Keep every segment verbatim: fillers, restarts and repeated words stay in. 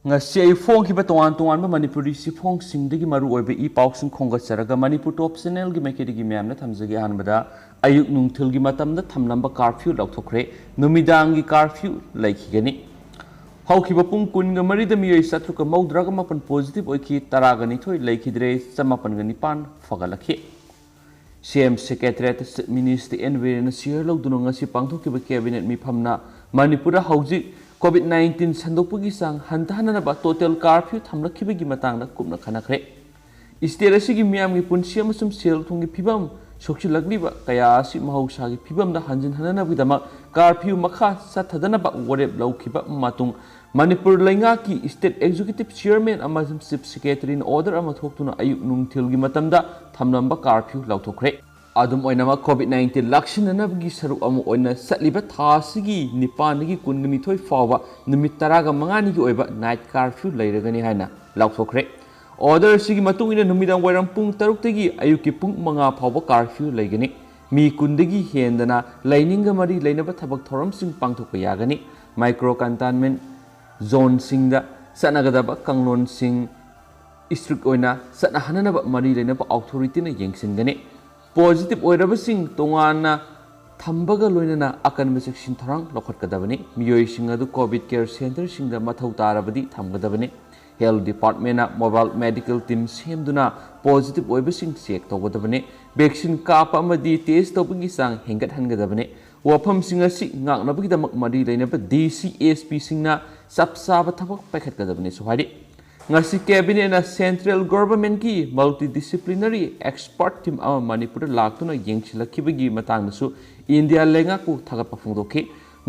ꯉꯁꯤ ꯑꯌꯨꯛ ꯐꯣꯡꯈꯤꯕ ꯇꯣꯉꯥꯟ ꯇꯣꯉꯥꯟꯕ ꯃꯅꯤꯄꯨꯔꯤ ꯆꯦꯐꯣꯡꯁꯤꯡꯗꯒꯤ ꯃꯔꯨ ꯑꯣꯏꯕ ꯏ ꯄꯥꯎꯁꯤꯡ ꯈꯣꯝꯒꯠꯆꯔꯒ ꯃꯅꯤꯄꯨꯔ ꯇꯣꯞ ꯆꯦꯅꯦꯜꯒꯤ ꯃꯥꯏꯀꯩꯗꯒꯤ ꯃꯌꯥꯝꯅ ꯊꯝꯖꯒꯦ꯫ ꯑꯍꯥꯟꯕꯗ ꯑꯌꯨꯛ ꯅꯨꯡꯊꯤꯜꯒꯤ ꯃꯇꯝꯗ ꯊꯝꯂꯝꯕ ꯀꯥꯔꯐ꯭ꯌꯨ ꯂꯧꯊꯣꯛꯈ꯭ꯔꯦ꯫ ꯅꯨꯃꯤꯗꯥꯡꯒꯤ ꯀꯥꯔꯐ꯭ꯌꯨ ꯂꯩꯈꯤꯒꯅꯤ꯫ ꯍꯧꯈꯤꯕ ꯄꯨꯡ ꯀꯨꯟꯒ ꯃꯔꯤꯗ ꯃꯤꯑꯣꯏ ꯆꯥꯇ꯭ꯔꯨꯛꯀ ꯃꯧꯗ꯭ꯔꯥꯒ ꯃꯥꯄꯟ ꯄꯣꯖꯤꯇꯤꯚ ꯑꯣꯏꯈꯤ, ꯇꯔꯥꯒ ꯅꯤꯊꯣꯏ ꯂꯩꯈꯤꯗ꯭ꯔꯦ, ꯆꯃꯥꯄꯟꯒ ꯅꯤꯄꯥꯟ ꯐꯒꯠꯂꯛꯈꯤ꯫ ꯁꯤ ꯑꯦꯝ ꯁꯦꯀ꯭ꯔꯦꯇꯔꯤꯌꯦꯠꯇ ꯆꯤꯐ ꯃꯤꯅꯤꯁꯇꯔ ꯑꯦꯟ ꯕꯤꯔꯦꯟꯅ ꯆꯤꯌꯔ ꯂꯧꯗꯨꯅ ꯉꯁꯤ ꯄꯥꯡꯊꯣꯛꯈꯤꯕ ꯀꯦꯕꯤꯅꯦꯠ ꯃꯤꯐꯝꯅ ꯃꯅꯤꯄꯨꯔꯗ ꯍꯧꯖꯤꯛ ꯀꯣꯚꯤꯗ ꯅꯥꯏꯟꯇꯤꯟ ꯁꯟꯗꯣꯛꯄꯒꯤ ꯆꯥꯡ ꯍꯟꯊꯍꯟꯅꯅꯕ ꯇꯣꯇꯦꯜ ꯀꯥꯔꯐ꯭ꯌꯨ ꯊꯝꯂꯛꯈꯤꯕꯒꯤ ꯃꯇꯥꯡꯗ ꯀꯨꯞꯅ ꯈꯟꯅꯈ꯭ꯔꯦ꯫ ꯁ꯭ꯇꯦꯠ ꯑꯁꯤꯒꯤ ꯃꯤꯌꯥꯝꯒꯤ ꯄꯨꯟꯁꯤ ꯑꯃꯁꯨꯡ ꯁꯦꯜ ꯊꯨꯝꯒꯤ ꯐꯤꯕꯝ ꯁꯣꯛꯆꯤꯜꯂꯛꯂꯤꯕ ꯀꯌꯥ ꯑꯁꯤ ꯃꯍꯧꯁꯥꯒꯤ ꯐꯤꯕꯝꯗ ꯍꯟꯖꯤꯟꯍꯟꯅꯅꯕꯒꯤꯗꯃꯛ ꯀꯥꯔꯐ꯭ꯌꯨ ꯃꯈꯥ ꯆꯠꯊꯗꯅꯕ ꯋꯥꯔꯦꯞ ꯂꯧꯈꯤꯕ ꯃꯇꯨꯡ ꯃꯅꯤꯄꯨꯔ ꯂꯩꯉꯥꯛꯀꯤ ꯁ꯭ꯇꯦꯠ ꯑꯦꯛꯖꯤꯀ꯭ꯌꯨꯇꯤꯚ ꯆꯤꯌꯔꯃꯦꯟ ꯑꯃꯁꯨꯡ ꯆꯤꯐ ꯁꯦꯀ꯭ꯔꯦꯇꯔꯤꯅ ꯑꯣꯔꯗꯔ ꯑꯃ ꯊꯣꯛꯇꯨꯅ ꯑꯌꯨꯛ ꯅꯨꯡꯊꯤꯜꯒꯤ ꯃꯇꯝꯗ ꯊꯝꯂꯝꯕ ꯀꯥꯔꯐ꯭ꯌꯨ ꯂꯧꯊꯣꯛꯈ꯭ꯔꯦ꯫ ꯑꯗꯨꯝ ꯑꯣꯏꯅꯃꯛ, ꯀꯣꯚꯤꯗ ꯅꯥꯏꯟꯇꯤꯟ ꯂꯥꯛꯁꯤꯟꯅꯅꯕꯒꯤ ꯁꯔꯨꯛ ꯑꯃ ꯑꯣꯏꯅ ꯆꯠꯂꯤꯕ ꯊꯥ ꯑꯁꯤꯒꯤ ꯅꯤꯄꯥꯟꯗꯒꯤ ꯀꯨꯟꯒ ꯅꯤꯊꯣꯏ ꯐꯥꯎꯕ ꯅꯨꯃꯤꯠ ꯇꯔꯥꯒ ꯃꯉꯥꯅꯤꯒꯤ ꯑꯣꯏꯕ ꯅꯥꯏꯠ ꯀꯥꯔꯐ꯭ꯌꯨ ꯂꯩꯔꯒꯅꯤ ꯍꯥꯏꯅ ꯂꯥꯎꯊꯣꯛꯈ꯭ꯔꯦ꯫ ꯑꯣꯔꯗꯔ ꯑꯁꯤꯒꯤ ꯃꯇꯨꯡ ꯏꯟꯅ ꯅꯨꯃꯤꯗꯥꯡ ꯋꯥꯏꯔꯝ ꯄꯨꯡ ꯇꯔꯨꯛꯇꯒꯤ ꯑꯌꯨꯛꯀꯤ ꯄꯨꯡ ꯃꯉꯥ ꯐꯥꯎꯕ ꯀꯥꯔꯐ꯭ꯌꯨ ꯂꯩꯒꯅꯤ꯫ ꯃꯤ ꯀꯨꯟꯗꯒꯤ ꯍꯦꯟꯗꯅ ꯂꯥꯏꯅꯤꯡꯒ ꯃꯔꯤ ꯂꯩꯅꯕ ꯊꯕꯛ ꯊꯧꯔꯝꯁꯤꯡ ꯄꯥꯡꯊꯣꯛꯄ ꯌꯥꯒꯅꯤ꯫ ꯃꯥꯏꯀ꯭ꯔꯣ ꯀꯟꯇꯦꯟꯃꯦꯟꯠ ꯖꯣꯟꯁꯤꯡꯗ ꯆꯠꯅꯒꯗꯕ ꯀꯥꯡꯂꯣꯟꯁꯤꯡ ꯏꯁꯇ꯭ꯔꯤꯛ ꯑꯣꯏꯅ ꯆꯠꯅꯍꯟꯅꯅꯕ ꯃꯔꯤ ꯂꯩꯅꯕ ꯑꯣꯊꯣꯔꯤꯇꯤꯅ ꯌꯦꯡꯁꯤꯟꯒꯅꯤ꯫ ꯄꯣꯖꯤꯇꯤꯚ ꯑꯣꯏꯔꯕꯁꯤꯡ ꯇꯣꯉꯥꯟꯅ ꯊꯝꯕꯒ ꯂꯣꯏꯅꯅ ꯑꯀꯟꯕ ꯆꯦꯛꯁꯤꯟ ꯊꯧꯔꯥꯡ ꯂꯧꯈꯠꯀꯗꯕꯅꯤ꯫ ꯃꯤꯑꯣꯏꯁꯤꯡ ꯑꯗꯨ ꯀꯣꯚꯤꯗ ꯀꯦꯌꯔ ꯁꯦꯟꯇꯔꯁꯤꯡꯗ ꯃꯊꯧ ꯇꯥꯔꯕꯗꯤ ꯊꯝꯒꯗꯕꯅꯤ꯫ ꯍꯦꯜꯊ ꯗꯤꯄꯥꯔꯠꯃꯦꯟꯅ ꯃꯣꯕꯥꯏꯜ ꯃꯦꯗꯤꯀꯦꯜ ꯇꯤꯝ ꯁꯦꯝꯗꯨꯅ ꯄꯣꯖꯤꯇꯤꯚ ꯑꯣꯏꯕꯁꯤꯡ ꯆꯦꯛ ꯇꯧꯒꯗꯕꯅꯤ꯫ ꯚꯦꯛꯁꯤꯟ ꯀꯥꯞꯄ ꯑꯃꯗꯤ ꯇꯦꯁ ꯇꯧꯕꯒꯤ ꯆꯥꯡ ꯍꯦꯟꯒꯠꯍꯟꯒꯗꯕꯅꯤ꯫ ꯋꯥꯐꯝꯁꯤꯡ ꯑꯁꯤ ꯉꯥꯛꯅꯕꯒꯤꯗꯃꯛ ꯃꯔꯤ ꯂꯩꯅꯕ ꯗꯤ ꯁꯤ ꯑꯦꯁ ꯄꯤꯁꯤꯡꯅ ꯆꯞ ꯆꯥꯕ ꯊꯕꯛ ꯄꯥꯏꯈꯠꯀꯗꯕꯅꯤꯁꯨ ꯍꯥꯏꯔꯤ꯫ ꯉꯁꯤ ꯀꯦꯕꯤꯅꯦꯠꯅ ꯁꯦꯟꯇ꯭ꯔꯦꯜ ꯒꯣꯚꯔꯟꯃꯦꯟꯠꯀꯤ ꯃꯜꯇꯤ ꯗꯤꯁꯤꯄ꯭ꯂꯤꯅꯔꯤ ꯑꯦꯛꯁꯄꯔꯠ ꯇꯤꯝ ꯑꯃ ꯃꯅꯤꯄꯨꯔꯗ ꯂꯥꯛꯇꯨꯅ ꯌꯦꯡꯁꯤꯜꯂꯛꯈꯤꯕꯒꯤ ꯃꯇꯥꯡꯗꯁꯨ ꯏꯟꯗꯤꯌꯥ ꯂꯩꯉꯥꯛꯄꯨ ꯊꯥꯒꯠꯄ ꯐꯣꯡꯗꯣꯛꯈꯤ꯫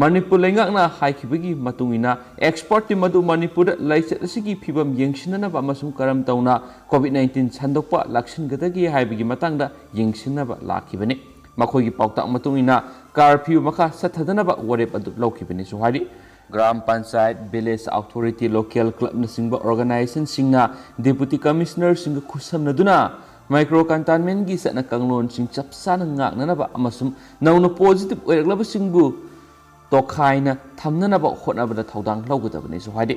ꯃꯅꯤꯄꯨꯔ ꯂꯩꯉꯥꯛꯅ ꯍꯥꯏꯈꯤꯕꯒꯤ ꯃꯇꯨꯡ ꯏꯟꯅ, ꯑꯦꯛꯁꯄꯔꯠ ꯇꯤꯝ ꯑꯗꯨ ꯃꯅꯤꯄꯨꯔꯗ ꯂꯥꯏꯆꯠ ꯑꯁꯤꯒꯤ ꯐꯤꯕꯝ ꯌꯦꯡꯁꯤꯟꯅꯅꯕ ꯑꯃꯁꯨꯡ ꯀꯔꯝ ꯇꯧꯅ ꯀꯣꯚꯤꯗ ꯅꯥꯏꯟꯇꯤꯟ ꯁꯟꯗꯣꯛꯄ ꯂꯥꯛꯁꯤꯟꯒꯗꯒꯦ ꯍꯥꯏꯕꯒꯤ ꯃꯇꯥꯡꯗ ꯌꯦꯡꯁꯤꯟꯅꯕ ꯂꯥꯛꯈꯤꯕꯅꯤ꯫ ꯃꯈꯣꯏꯒꯤ ꯄꯥꯎꯇꯥꯛ ꯃꯇꯨꯡ ꯏꯟꯅ, ꯀꯥꯔꯐ꯭ꯌꯨ ꯃꯈꯥ ꯆꯠꯊꯗꯅꯕ ꯋꯥꯔꯦꯞ ꯑꯗꯨ ꯂꯧꯈꯤꯕꯅꯤꯁꯨ ꯍꯥꯏꯔꯤ꯫ Gram panchayat, village authority, local ꯀ꯭ꯂꯕꯅꯆꯤꯡꯕ ꯑꯣꯔꯒꯅꯥꯏꯖꯦꯁꯟꯁꯤꯡꯅ ꯗꯤꯄꯨꯇꯤ ꯀꯃꯤꯁꯅꯔꯁꯤꯡꯒ ꯈꯨꯠꯁꯝꯅꯗꯨꯅ ꯃꯥꯏꯀ꯭ꯔꯣ ꯀꯟꯇꯦꯟꯃꯦꯟꯠꯀꯤ ꯆꯠꯅ ꯀꯥꯡꯂꯣꯟꯁꯤꯡ ꯆꯞ ꯆꯥꯅ ꯉꯥꯛꯅꯅꯕ ꯑꯃꯁꯨꯡ ꯅꯧꯅ ꯄꯣꯖꯤꯇꯤꯚ ꯑꯣꯏꯔꯛꯂꯕꯁꯤꯡꯕꯨ ꯇꯣꯈꯥꯏꯅ ꯊꯝꯅꯅꯕ ꯍꯣꯠꯅꯕꯗ ꯊꯧꯗꯥꯡ ꯂꯧꯒꯗꯕꯅꯤꯁꯨ ꯍꯥꯏꯔꯤ꯫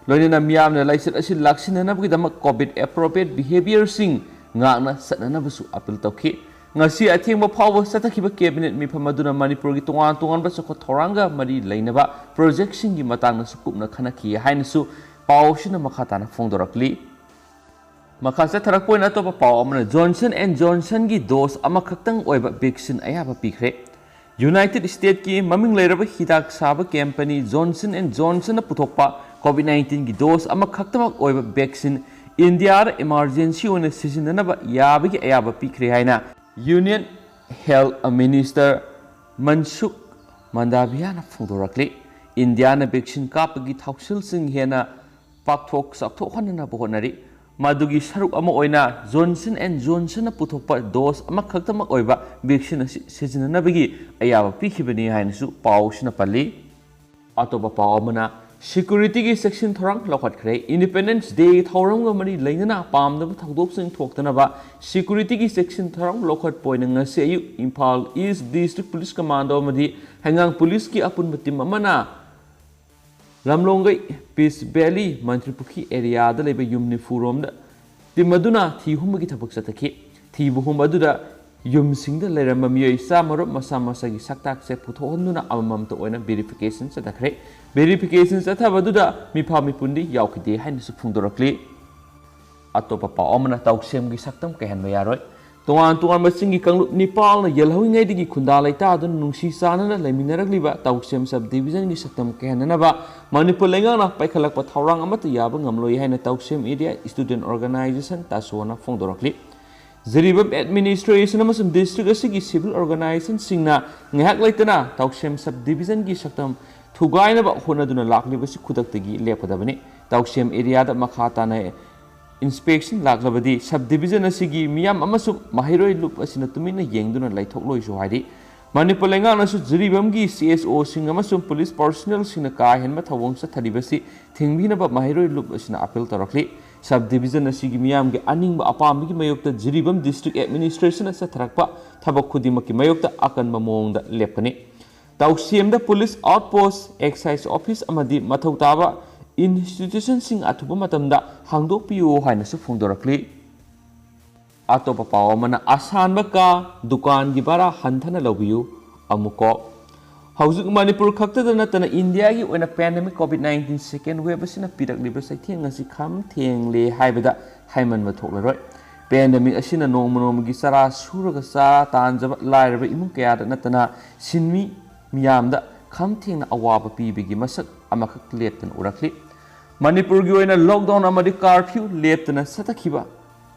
ꯂꯣꯏꯅꯅ ꯃꯤꯌꯥꯝꯅ ꯂꯥꯏꯆꯠ ꯑꯁꯤ ꯂꯥꯛꯁꯤꯟꯅꯅꯕꯒꯤꯗꯃꯛ COVID appropriate behaviourꯁꯤꯡ ꯉꯥꯛꯅ ꯆꯠꯅꯅꯕꯁꯨ ꯑꯥꯄꯤꯜ ꯇꯧꯈꯤ꯫ ꯉꯁꯤ ꯑꯊꯦꯡꯕ ꯐꯥꯎꯕ ꯆꯠꯊꯈꯤꯕ cabinet ꯃꯤꯐꯝ ꯑꯗꯨꯅ ꯃꯅꯤꯄꯨꯔꯒꯤ ꯇꯣꯉꯥꯟ ꯇꯣꯉꯥꯟꯕ ꯆꯥꯎꯈꯠ ꯊꯧꯔꯥꯡꯒ ꯃꯔꯤ ꯂꯩꯅꯕ projectꯁꯤꯡꯒꯤ ꯃꯇꯥꯡꯗꯁꯨ ꯀꯨꯞꯅ ꯈꯟꯅꯈꯤ ꯍꯥꯏꯅꯁꯨ ꯄꯥꯎ ꯑꯁꯤꯅ ꯃꯈꯥ ꯇꯥꯅ ꯐꯣꯡꯗꯣꯔꯛꯂꯤ꯫ ꯃꯈꯥ ꯆꯠꯊꯔꯛꯄ ꯑꯣꯏꯅ ꯑꯇꯣꯞꯄ ꯄꯥꯎ ꯑꯃꯅ Johnson and Johnsonꯒꯤ dose ꯑꯃꯈꯛꯇꯪ ꯑꯣꯏꯕ vaccine ꯑꯌꯥꯕ ꯄꯤꯈ꯭ꯔꯦ꯫ United Statesꯀꯤ ꯃꯃꯤꯡ ꯂꯩꯔꯕ ꯍꯤꯗꯥꯛ ꯁꯥꯕ company Johnson and Johnsonꯅ ꯄꯨꯊꯣꯛꯄ COVID nineteenꯒꯤ dose ꯑꯃꯈꯛꯇꯃꯛ ꯑꯣꯏꯕ vaccine ꯏꯟꯗꯤꯌꯥꯗ emergency ꯑꯣꯏꯅ ꯁꯤꯖꯤꯟꯅꯅꯕ ꯌꯥꯕꯒꯤ ꯑꯌꯥꯕ ꯄꯤꯈ꯭ꯔꯦ ꯍꯥꯏꯅ Union Health Minister Mansukh Mandaviyaꯅ ꯐꯣꯡꯗꯣꯔꯛꯂꯤ꯫ ꯏꯟꯗꯤꯌꯥꯅ vaccine ꯀꯥꯞꯄꯒꯤ ꯊꯧꯁꯤꯜꯁꯤꯡ ꯍꯦꯟꯅ ꯄꯥꯛꯊꯣꯛ ꯆꯥꯎꯊꯣꯛꯍꯟꯅꯕ ꯍꯣꯠꯅꯔꯤ꯫ ꯃꯗꯨꯒꯤ ꯁꯔꯨꯛ ꯑꯃ ꯑꯣꯏꯅ Johnson and Johnsonꯅ ꯄꯨꯊꯣꯛꯄ dose ꯑꯃꯈꯛꯇꯃꯛ ꯑꯣꯏꯕ vaccine ꯑꯁꯤ ꯁꯤꯖꯤꯟꯅꯅꯕꯒꯤ ꯑꯌꯥꯕ ꯄꯤꯈꯤꯕꯅꯤ ꯍꯥꯏꯅꯁꯨ ꯄꯥꯎ ꯑꯁꯤꯅ ꯄꯜꯂꯤ꯫ ꯑꯇꯣꯞꯄ ꯄꯥꯎ ꯑꯃꯅ, securityꯒꯤ ꯆꯦꯛꯁꯤꯟ ꯊꯧꯔꯥꯡ ꯂꯧꯈꯠꯈ꯭ꯔꯦ꯫ Independence Day ꯊꯧꯔꯝꯒ ꯃꯔꯤ ꯂꯩꯅꯅ ꯄꯥꯝꯗꯕ ꯊꯧꯗꯣꯛꯁꯤꯡ ꯊꯣꯛꯇꯅꯕ securityꯒꯤ ꯆꯦꯛꯁꯤꯟ ꯊꯧꯔꯥꯡ ꯂꯧꯈꯠꯄ ꯑꯣꯏꯅ ꯉꯁꯤ ꯑꯌꯨꯛ Imphal East District Police Commando ꯑꯃꯗꯤ ꯍꯩꯉꯥꯡ Policeꯀꯤ ꯑꯄꯨꯟꯕ team ꯑꯃꯅ ꯂꯝꯂꯣꯡꯒꯩ, Peace Valley, ꯃꯟꯇ꯭ꯔꯤꯄꯨꯈ꯭ꯔꯤ areaꯗ ꯂꯩꯕ ꯌꯨꯝ ꯅꯤꯐꯨ ꯔꯣꯝꯗ team ꯑꯗꯨꯅ ꯊꯤ ꯍꯨꯝꯕꯒꯤ ꯊꯕꯛ ꯆꯠꯊꯈꯤ꯫ ꯊꯤꯕ ꯍꯨꯝꯕ ꯑꯗꯨꯗ ꯌꯨꯝꯁꯤꯡꯗ ꯂꯩꯔꯝꯕ ꯃꯤꯑꯣꯏ ꯆꯥꯝꯃꯔꯣꯝ ꯃꯁꯥ ꯃꯁꯥꯒꯤ ꯁꯛꯇꯥꯛꯁꯦ ꯄꯨꯊꯣꯛꯍꯟꯗꯨꯅ ꯑꯃꯃꯝꯇ ꯑꯣꯏꯅ verification ꯆꯠꯊꯈ꯭ꯔꯦ꯫ Verification ꯆꯠꯊꯕ ꯑꯗꯨꯗ ꯃꯤꯐꯥ ꯃꯤꯄꯨꯟꯗꯤ ꯌꯥꯎꯈꯤꯗꯦ ꯍꯥꯏꯅꯁꯨ ꯐꯣꯡꯗꯣꯔꯛꯂꯤ꯫ ꯑꯇꯣꯞꯄ ꯄꯥꯎ ꯑꯃꯅ ꯇꯧꯁꯦꯝꯒꯤ ꯁꯛꯇꯝ ꯀꯥꯏꯍꯟꯕ ꯌꯥꯔꯣꯏ꯫ ꯇꯣꯉꯥꯟ ꯇꯣꯉꯥꯟꯕ ꯆꯤꯡꯒꯤ ꯀꯥꯡꯂꯨꯞ ꯅꯤꯄꯥꯜꯅ ꯌꯦꯜꯍꯧꯔꯤꯉꯩꯗꯒꯤ ꯈꯨꯟꯗꯥ ꯂꯩꯇꯥꯗꯨꯅ ꯅꯨꯡꯁꯤ ꯆꯥꯟꯅꯅ ꯂꯩꯃꯤꯟꯅꯔꯛꯂꯤꯕ ꯇꯧꯁꯦꯝ sub divisionꯒꯤ ꯁꯛꯇꯝ ꯀꯥꯏꯍꯟꯅꯅꯕ ꯃꯅꯤꯄꯨꯔ ꯂꯩꯉꯥꯛꯅ ꯄꯥꯏꯈꯠꯂꯛꯄ ꯊꯧꯔꯥꯡ ꯑꯃꯠꯇ ꯌꯥꯕ ꯉꯝꯂꯣꯏ ꯍꯥꯏꯅ ꯇꯧꯁꯦꯝ area student organization ꯇꯥꯁꯣꯅ ꯐꯣꯡꯗꯣꯔꯛꯂꯤ꯫ Jiribam administration ꯑꯃꯁꯨꯡ district ꯑꯁꯤꯒꯤ civil organizationꯁꯤꯡꯅ ꯉꯥꯏꯍꯥꯛ ꯂꯩꯇꯅ ꯇꯧꯁꯦꯝ sub divisionꯒꯤ ꯁꯛꯇꯝ ꯊꯨꯒꯥꯏꯅꯕ ꯍꯣꯠꯅꯗꯨꯅ ꯂꯥꯛꯂꯤꯕꯁꯤ ꯈꯨꯗꯛꯇꯒꯤ ꯂꯦꯞꯀꯗꯕꯅꯤ꯫ ꯇꯧꯁꯦꯝ areaꯗ ꯃꯈꯥ ꯇꯥꯅ inspection ꯂꯥꯛꯂꯕꯗꯤ sub division ꯑꯁꯤꯒꯤ ꯃꯤꯌꯥꯝ ꯑꯃꯁꯨꯡ ꯃꯍꯩꯔꯣꯏ ꯂꯨꯞ ꯑꯁꯤꯅ ꯇꯨꯃꯤꯟꯅ ꯌꯦꯡꯗꯨꯅ ꯂꯩꯊꯣꯛꯂꯣꯏꯁꯨ ꯍꯥꯏꯔꯤ꯫ ꯃꯅꯤꯄꯨꯔ ꯂꯩꯉꯥꯛꯅꯁꯨ ꯖꯤꯔꯤꯕꯥꯝꯒꯤ CSOꯁꯤꯡ ꯑꯃꯁꯨꯡ police personnelꯁꯤꯡꯅ ꯀꯥ ꯍꯦꯟꯕ ꯊꯧꯑꯣꯡ ꯆꯠꯊꯔꯤꯕꯁꯤ ꯊꯤꯡꯕꯤꯅꯕ ꯃꯍꯩꯔꯣꯏ ꯂꯨꯞ ꯑꯁꯤꯅ appeal ꯇꯧꯔꯛꯂꯤ꯫ Sub division ꯑꯁꯤꯒꯤ ꯃꯤꯌꯥꯝꯒꯤ ꯑꯅꯤꯡꯕ ꯑꯄꯥꯝꯕꯒꯤ ꯃꯥꯌꯣꯛꯇ ꯖꯤꯔꯤꯕꯥꯝ district administrationꯅ ꯆꯠꯊꯔꯛꯄ ꯊꯕꯛ ꯈꯨꯗꯤꯡꯃꯛꯀꯤ ꯃꯥꯌꯣꯛꯇ ꯑꯀꯟꯕ ꯃꯑꯣꯡꯗ ꯂꯦꯞꯀꯅꯤ꯫ ꯇꯧꯁꯦꯝꯗ police outpost, excise office ꯑꯃꯗꯤ ꯃꯊꯧ ꯇꯥꯕ ꯏꯟꯁꯇꯤꯇ꯭ꯌꯨꯁꯟꯁꯤꯡ ꯑꯊꯨꯕ ꯃꯇꯝꯗ ꯍꯥꯡꯗꯣꯛꯄꯤꯌꯨ ꯍꯥꯏꯅꯁꯨ ꯐꯣꯡꯗꯣꯔꯛꯂꯤ꯫ ꯑꯇꯣꯞꯄ ꯄꯥꯎ ꯑꯃꯅ, ꯑꯁꯥꯟꯕ ꯀꯥ, ꯗꯨꯀꯥꯟꯒꯤ ꯚꯔꯥ ꯍꯟꯊꯅ ꯂꯧꯕꯤꯌꯨ꯫ ꯑꯃꯨꯛꯀꯣ, ꯍꯧꯖꯤꯛ ꯃꯅꯤꯄꯨꯔ ꯈꯛꯇꯗ ꯅꯠꯇꯅ ꯏꯟꯗꯤꯌꯥꯒꯤ ꯑꯣꯏꯅ pandemic COVID nineteen second wave ꯑꯁꯤꯅ ꯄꯤꯔꯛꯂꯤꯕ ꯆꯩꯊꯦꯡ ꯑꯁꯤ ꯈꯝ ꯊꯦꯡꯂꯦ ꯍꯥꯏꯕꯗ ꯍꯥꯏꯃꯟꯕ ꯊꯣꯛꯂꯔꯣꯏ꯫ Pandemic ꯑꯁꯤꯅ ꯅꯣꯡꯃ ꯅꯣꯡꯃꯒꯤ ꯆꯔꯥ ꯁꯨꯔꯒ ꯆꯥ ꯇꯥꯟꯖꯕ ꯂꯥꯏꯔꯕ ꯏꯃꯨꯡ ꯀꯌꯥꯗ ꯅꯠꯇꯅ ꯁꯤꯟꯃꯤ ꯃꯤꯌꯥꯝꯗ ꯈꯝ ꯊꯦꯡꯅ ꯑꯋꯥꯕ ꯄꯤꯕꯒꯤ ꯃꯁꯛ ꯑꯃꯈꯛ ꯂꯦꯞꯇꯅ ꯎꯔꯛꯂꯤ꯫ ꯃꯅꯤꯄꯨꯔꯒꯤ ꯑꯣꯏꯅ lockdown ꯑꯃꯗꯤ curfew ꯂꯦꯞꯇꯅ ꯆꯠꯊꯈꯤꯕ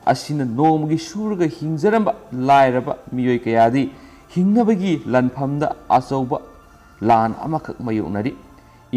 ꯑꯁꯤꯅ ꯅꯣꯡꯃꯒꯤ ꯁꯨꯔꯒ ꯍꯤꯡꯖꯔꯝꯕ ꯂꯥꯏꯔꯕ ꯃꯤꯑꯣꯏ ꯀꯌꯥꯗꯤ ꯍꯤꯡꯅꯕꯒꯤ ꯂꯥꯟꯐꯝꯗ ꯑꯆꯧꯕ ꯂꯥꯟ ꯑꯃꯈꯛ ꯃꯥꯌꯣꯛꯅꯔꯤ꯫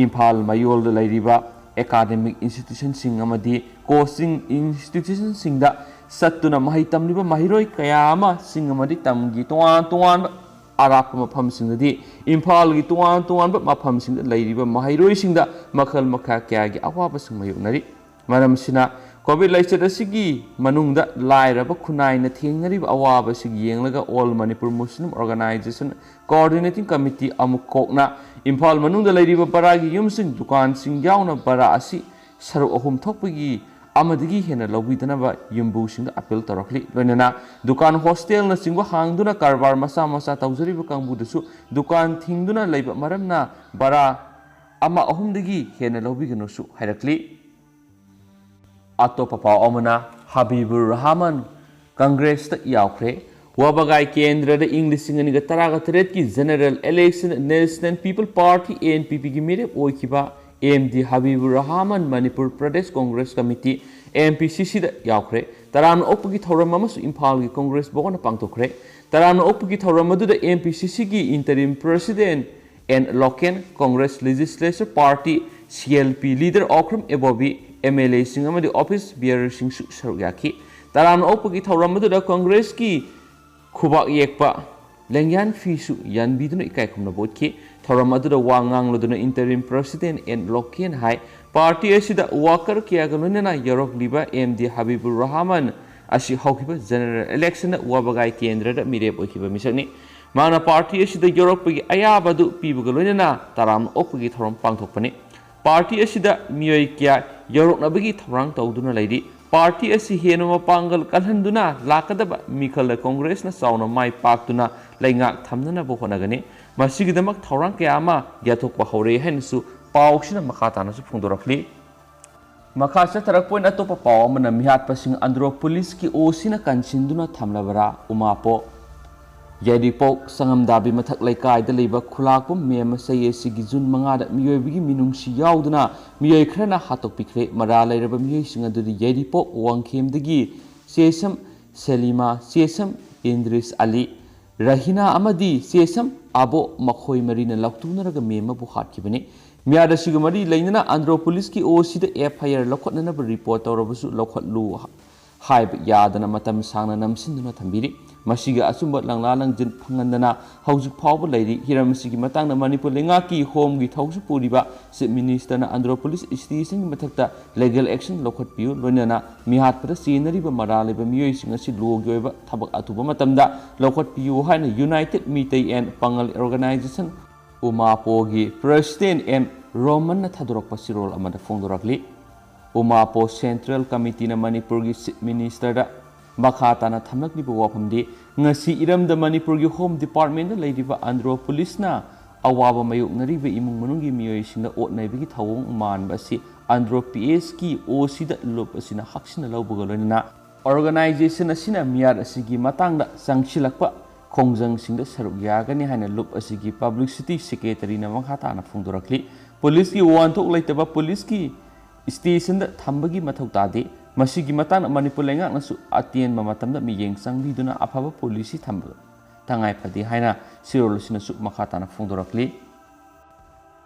ꯏꯝꯐꯥꯜ ꯃꯌꯣꯜꯗ ꯂꯩꯔꯤꯕ academic institutionꯁꯤꯡ ꯑꯃꯗꯤ coaching institutionꯁꯤꯡꯗ ꯆꯠꯇꯨꯅ ꯃꯍꯩ ꯇꯝꯂꯤꯕ ꯃꯍꯩꯔꯣꯏ ꯀꯌꯥ ꯑꯃꯁꯤꯡ ꯑꯃꯗꯤ ꯇꯝꯒꯤ ꯇꯣꯉꯥꯟ ꯇꯣꯉꯥꯟꯕ ꯑꯔꯥꯞꯄ ꯃꯐꯝꯁꯤꯡꯗꯗꯤ ꯏꯝꯐꯥꯜꯒꯤ ꯇꯣꯉꯥꯟ ꯇꯣꯉꯥꯟꯕ ꯃꯐꯝꯁꯤꯡꯗ ꯂꯩꯔꯤꯕ ꯃꯍꯩꯔꯣꯏꯁꯤꯡꯗ ꯃꯈꯜ ꯃꯈꯥ ꯀꯌꯥꯒꯤ ꯑꯋꯥꯕꯁꯤꯡ ꯃꯥꯌꯣꯛꯅꯔꯤ꯫ ꯃꯔꯝꯁꯤꯅ COVID ꯂꯥꯏꯆꯠ ꯑꯁꯤꯒꯤ ꯃꯅꯨꯡꯗ ꯂꯥꯏꯔꯕ ꯈꯨꯟꯅꯥꯏꯅ ꯊꯦꯡꯅꯔꯤꯕ ꯑꯋꯥꯕꯁꯤꯡ ꯌꯦꯡꯂꯒ All Manipur Muslim Organisation Coordinating Committee ꯑꯃꯨꯛ ꯀꯣꯛꯅ ꯏꯝꯐꯥꯜ ꯃꯅꯨꯡꯗ ꯂꯩꯔꯤꯕ ꯕꯔꯥꯒꯤ ꯌꯨꯝꯁꯤꯡ, ꯗꯨꯀꯥꯟꯁꯤꯡ ꯌꯥꯎꯅ ꯕꯔꯥ ꯑꯁꯤ ꯁꯔꯨꯛ ꯑꯍꯨꯝ ꯊꯣꯛꯄꯒꯤ ꯑꯃꯗꯒꯤ ꯍꯦꯟꯅ ꯂꯧꯕꯤꯗꯅꯕ ꯌꯨꯝꯕꯨꯁꯤꯡꯗ appeal ꯇꯧꯔꯛꯂꯤ꯫ ꯂꯣꯏꯅꯅ ꯗꯨꯀꯥꯟ, ꯍꯣꯁꯇꯦꯜꯅꯆꯤꯡꯕ ꯍꯥꯡꯗꯨꯅ ꯀꯔꯕꯥꯔ ꯃꯆꯥ ꯃꯆꯥ ꯇꯧꯖꯔꯤꯕ ꯀꯥꯡꯕꯨꯗꯁꯨ ꯗꯨꯀꯥꯟ ꯊꯤꯡꯗꯨꯅ ꯂꯩꯕ ꯃꯔꯝꯅ ꯕꯔꯥ ꯑꯃ ꯑꯍꯨꯝꯗꯒꯤ ꯍꯦꯟꯅ ꯂꯧꯕꯤꯒꯅꯨꯁꯨ ꯍꯥꯏꯔꯛꯂꯤ꯫ ꯑꯇꯣꯞꯄ ꯄꯥꯎ ꯑꯃꯅ, ꯍꯕꯤꯕꯨꯔ ꯔꯍꯃꯟ ꯀꯪꯒ꯭ꯔꯦꯁꯇ ꯌꯥꯎꯈ꯭ꯔꯦ꯫ ꯋꯥꯕꯒꯥꯏ ꯀꯦꯟꯗ꯭ꯔꯗ ꯏꯪ ꯂꯤꯁꯤꯡ ꯑꯅꯤꯒ ꯇꯔꯥꯒ ꯇꯔꯦꯠꯀꯤ general election National People Party, NPPꯒꯤ ꯃꯤꯔꯦꯞ ꯑꯣꯏꯈꯤꯕ M D Habibur Rahman Manipur Pradesh Congress committee, MPCCꯗ ꯌꯥꯎꯈ꯭ꯔꯦ꯫ ꯇꯔꯥꯝꯅ ꯑꯣꯛꯄꯒꯤ ꯊꯧꯔꯝ ꯑꯃꯁꯨ ꯏꯝꯐꯥꯜꯒꯤ ꯀꯣꯡꯒ꯭ꯔꯦꯁ ꯚꯕꯟꯗ ꯄꯥꯡꯊꯣꯛꯈ꯭ꯔꯦ꯫ ꯇꯔꯥꯝꯅ ꯑꯣꯛꯄꯒꯤ ꯊꯧꯔꯝ ꯑꯗꯨꯗ MPCCꯒꯤ interim president N Loken, Congress Legislature Party, CLP leader Okram Ibobi, MLAꯁꯤꯡ ꯑꯃꯗꯤ office bearerꯁꯤꯡꯁꯨ ꯁꯔꯨꯛ ꯌꯥꯈꯤ꯫ ꯇꯔꯥꯝꯅ ꯑꯣꯛꯄꯒꯤ ꯊꯧꯔꯝ ꯑꯗꯨꯗ ꯀꯣꯡꯒ꯭ꯔꯦꯁꯀꯤ ꯈꯨꯕꯥꯛ ꯌꯦꯛꯄ ꯂꯦꯡꯌꯥꯟ ꯐꯤꯁꯨ ꯌꯥꯟꯕꯤꯗꯨꯅ ꯏꯀꯥꯏ ꯈꯨꯝꯅꯕ ꯎꯠꯈꯤ꯫ ꯊꯧꯔꯝ ꯑꯗꯨꯗ ꯋꯥ ꯉꯥꯡꯂꯗꯨꯅ interim president ꯑꯦꯟ ꯂꯣꯀꯦꯟ ꯍꯥꯏ, party ꯑꯁꯤꯗ worker ꯀꯌꯥꯒ ꯂꯣꯏꯅꯅ ꯌꯧꯔꯛꯂꯤꯕ ꯑꯦꯝ ꯗꯤ ꯍꯕꯤꯕꯨꯔ ꯔꯍꯃꯟ ꯑꯁꯤ ꯍꯧꯈꯤꯕ general electionꯗ ꯋꯥꯕꯒꯥꯏ ꯀꯦꯟꯗ꯭ꯔꯗ ꯃꯤꯔꯦꯞ ꯑꯣꯏꯈꯤꯕ ꯃꯤꯁꯛꯅꯤ꯫ ꯃꯍꯥꯛꯅ party ꯑꯁꯤꯗ ꯌꯧꯔꯛꯄꯒꯤ ꯑꯌꯥꯕ ꯑꯗꯨ ꯄꯤꯕꯒ ꯂꯣꯏꯅꯅ ꯇꯔꯥꯝꯅ ꯑꯣꯛꯄꯒꯤ ꯊꯧꯔꯝ ꯄꯥꯡꯊꯣꯛꯄꯅꯤ꯫ ꯄꯥꯔꯇꯤ ꯑꯁꯤꯗ ꯃꯤꯑꯣꯏ ꯀꯌꯥ ꯌꯧꯔꯛꯅꯕꯒꯤ ꯊꯧꯔꯥꯡ ꯇꯧꯗꯨꯅ ꯂꯩꯔꯤ꯫ ꯄꯥꯔꯇꯤ ꯑꯁꯤ ꯍꯦꯟꯅ ꯃꯄꯥꯡꯒꯜ ꯀꯜꯍꯟꯗꯨꯅ ꯂꯥꯛꯀꯗꯕ ꯃꯤꯈꯜꯗ ꯀꯣꯡꯒ꯭ꯔꯦꯁꯅ ꯆꯥꯎꯅ ꯃꯥꯏ ꯄꯥꯛꯇꯨꯅ ꯂꯩꯉꯥꯛ ꯊꯝꯅꯅꯕ ꯍꯣꯠꯅꯒꯅꯤ꯫ ꯃꯁꯤꯒꯤꯗꯃꯛ ꯊꯧꯔꯥꯡ ꯀꯌꯥ ꯑꯃ ꯌꯥꯊꯣꯛꯄ ꯍꯧꯔꯦ ꯍꯥꯏꯅꯁꯨ ꯄꯥꯎꯁꯤꯅ ꯃꯈꯥ ꯇꯥꯅꯁꯨ ꯐꯣꯡꯗꯣꯔꯛꯂꯤ꯫ ꯃꯈꯥ ꯆꯠꯊꯔꯛꯄ ꯑꯣꯏꯅ ꯑꯇꯣꯞꯄ ꯄꯥꯎ ꯑꯃꯅ, ꯃꯤꯍꯥꯠꯄꯁꯤꯡ ꯑꯟꯗ꯭ꯔꯣ ꯄꯨꯂꯤꯁꯀꯤ ꯑꯣ ꯁꯤꯅ ꯀꯟꯁꯤꯟꯗꯨꯅ ꯊꯝꯂꯕꯔꯥ? ꯎꯃꯥꯄꯣ꯫ ꯌꯥꯏꯔꯤꯄꯣꯛ ꯁꯉꯝꯗꯥꯕꯤ ꯃꯊꯛ ꯂꯩꯀꯥꯏꯗ ꯂꯩꯕ ꯈꯨꯂꯥꯛꯄꯝ ꯃꯦꯝ ꯃꯁꯩ ꯑꯁꯤꯒꯤ ꯖꯨꯟ ꯃꯉꯥꯗ ꯃꯤꯑꯣꯏꯕꯒꯤ ꯃꯤꯅꯨꯡꯁꯤ ꯌꯥꯎꯗꯨꯅ ꯃꯤꯑꯣꯏ ꯈꯔꯅ ꯍꯥꯠꯇꯣꯛꯄꯤꯈ꯭ꯔꯦ꯫ ꯃꯔꯥ ꯂꯩꯔꯕ ꯃꯤꯑꯣꯏꯁꯤꯡ ꯑꯗꯨꯗꯤ ꯌꯥꯏꯔꯤꯄꯣꯛ ꯋꯥꯡꯈꯦꯝꯗꯒꯤ ꯆꯦꯁꯝ ꯁꯦꯂꯤꯃꯥ, ꯆꯦꯁꯝ ꯏꯟꯗ꯭ꯔꯤꯁ ꯑꯂꯤ, ꯔꯍꯤꯅꯥ ꯑꯃꯗꯤ ꯆꯦꯁꯝ ꯑꯕꯣ, ꯃꯈꯣꯏ ꯃꯔꯤꯅ ꯂꯥꯎꯊꯣꯛꯅꯔꯒ ꯃꯦꯝ ꯑꯃꯕꯨ ꯍꯥꯠꯈꯤꯕꯅꯤ꯫ ꯃꯤꯍꯥꯠ ꯑꯁꯤꯒ ꯃꯔꯤ ꯂꯩꯅꯅ ꯑꯟꯗ꯭ꯔꯣ ꯄꯨꯂꯤꯁꯀꯤ ꯑꯣ ꯁꯤꯗ ꯑꯦꯐ ꯑꯥꯏ ꯑꯥꯔ ꯂꯧꯈꯠꯅꯅꯕ ꯔꯤꯄꯣꯔꯠ ꯇꯧꯔꯕꯁꯨ ꯂꯧꯈꯠꯂꯨ ꯍꯥꯏꯕ ꯌꯥꯗꯅ ꯃꯇꯝ ꯁꯥꯡꯅ ꯅꯝꯁꯤꯟꯗꯨꯅ ꯊꯝꯕꯤꯔꯤ꯫ ꯃꯁꯤꯒꯤ ꯑꯆꯨꯝꯕ ꯂꯪꯂꯥ ꯂꯪꯖꯤꯟ ꯐꯪꯍꯟꯗꯅ ꯍꯧꯖꯤꯛ ꯐꯥꯎꯕ ꯂꯩꯔꯤ꯫ ꯍꯤꯔꯝ ꯑꯁꯤꯒꯤ ꯃꯇꯥꯡꯗ ꯃꯅꯤꯄꯨꯔ ꯂꯩꯉꯥꯛꯀꯤ ꯍꯣꯝꯒꯤ ꯊꯧꯁꯤ ꯄꯨꯔꯤꯕ ꯆꯤꯐ ꯃꯤꯅꯤꯁꯇꯔꯅ ꯑꯟꯗ꯭ꯔꯣ ꯄꯨꯂꯤꯁ ꯁ꯭ꯇꯦꯁꯟꯒꯤ ꯃꯊꯛꯇ ꯂꯤꯒꯦꯜ ꯑꯦꯛꯁꯟ ꯂꯧꯈꯠꯄꯤꯌꯨ, ꯂꯣꯏꯅꯅ ꯃꯤꯍꯥꯠꯄꯗ ꯆꯦꯟꯅꯔꯤꯕ ꯃꯔꯥ ꯂꯩꯕ ꯃꯤꯑꯣꯏꯁꯤꯡ ꯑꯁꯤ ꯂꯣꯒꯤ ꯑꯣꯏꯕ ꯊꯕꯛ ꯑꯊꯨꯕ ꯃꯇꯝꯗ ꯂꯧꯈꯠꯄꯤꯌꯨ ꯍꯥꯏꯅ united Meitei and Pangal organisation, ꯎꯃꯥꯄꯣꯒꯤ ꯄ꯭ꯔꯦꯁꯤꯗꯦꯟꯠ ꯑꯦꯝ ꯔꯣꯃꯟꯅ ꯊꯥꯗꯣꯔꯛꯄ ꯆꯦꯔꯣꯜ ꯑꯃꯗ ꯐꯣꯡꯗꯣꯔꯛꯂꯤ꯫ ꯎꯃꯥꯄꯣ ꯁꯦꯟꯇ꯭ꯔꯦꯜ ꯀꯃꯤꯇꯤꯅ ꯃꯅꯤꯄꯨꯔꯒꯤ ꯆꯤꯐ ꯃꯤꯅꯤꯁꯇꯔꯗ ꯃꯈꯥ ꯇꯥꯅ ꯊꯝꯂꯛꯂꯤꯕ ꯋꯥꯐꯝꯗꯤ, ꯉꯁꯤ ꯏꯔꯝꯗ ꯃꯅꯤꯄꯨꯔꯒꯤ ꯍꯣꯝ ꯗꯤꯄꯥꯔꯠꯃꯦꯟꯗ ꯂꯩꯔꯤꯕ ꯑꯟꯗ꯭ꯔꯣ ꯄꯨꯂꯤꯁꯅ ꯑꯋꯥꯕ ꯃꯥꯌꯣꯛꯅꯔꯤꯕ ꯏꯃꯨꯡ ꯃꯅꯨꯡꯒꯤ ꯃꯤꯑꯣꯏꯁꯤꯡꯗ ꯑꯣꯠ ꯅꯩꯕꯒꯤ ꯊꯧꯑꯣꯡ ꯃꯥꯟꯕ ꯑꯁꯤ ꯑꯟꯗ꯭ꯔꯣ ꯄꯤ ꯑꯦꯁꯀꯤ ꯑꯣ ꯁꯤꯗ ꯂꯨꯞ ꯑꯁꯤꯅ ꯍꯛꯁꯤꯟꯅ ꯂꯧꯕꯒ ꯂꯣꯏꯅꯅ ꯑꯣꯔꯒꯅꯥꯏꯖꯦꯁꯟ ꯑꯁꯤꯅ ꯃꯤꯍꯥꯠ ꯑꯁꯤꯒꯤ ꯃꯇꯥꯡꯗ ꯆꯪꯁꯤꯜꯂꯛꯄ ꯈꯣꯡꯖꯪꯁꯤꯡꯗ ꯁꯔꯨꯛ ꯌꯥꯒꯅꯤ ꯍꯥꯏꯅ ꯂꯨꯞ ꯑꯁꯤꯒꯤ ꯄꯕ꯭ꯂꯤꯁꯤꯇꯤ ꯁꯦꯀ꯭ꯔꯦꯇꯔꯤꯅ ꯃꯈꯥ ꯇꯥꯅ ꯐꯣꯡꯗꯣꯔꯛꯂꯤ꯫ ꯄꯨꯂꯤꯁꯀꯤ ꯋꯥꯍꯟꯊꯣꯛ ꯂꯩꯇꯕ ꯄꯨꯂꯤꯁꯀꯤ ꯁ꯭ꯇꯦꯁꯟꯗ ꯊꯝꯕꯒꯤ ꯃꯊꯧ ꯇꯥꯗꯦ꯫ ꯃꯁꯤꯒꯤ ꯃꯇꯥꯡꯗ ꯃꯅꯤꯄꯨꯔ ꯂꯩꯉꯥꯛꯅꯁꯨ ꯑꯇꯦꯟꯕ ꯃꯇꯝꯗ ꯃꯤꯠꯌꯦꯡ ꯆꯪꯕꯤꯗꯨꯅ ꯑꯐꯕ ꯄꯣꯂꯤꯁꯤ ꯊꯝꯕ ꯇꯉꯥꯏ ꯐꯗꯦ ꯍꯥꯏꯅ ꯆꯦꯔꯣꯜ ꯑꯁꯤꯅꯁꯨ ꯃꯈꯥ ꯇꯥꯅ ꯐꯣꯡꯗꯣꯔꯛꯂꯤ꯫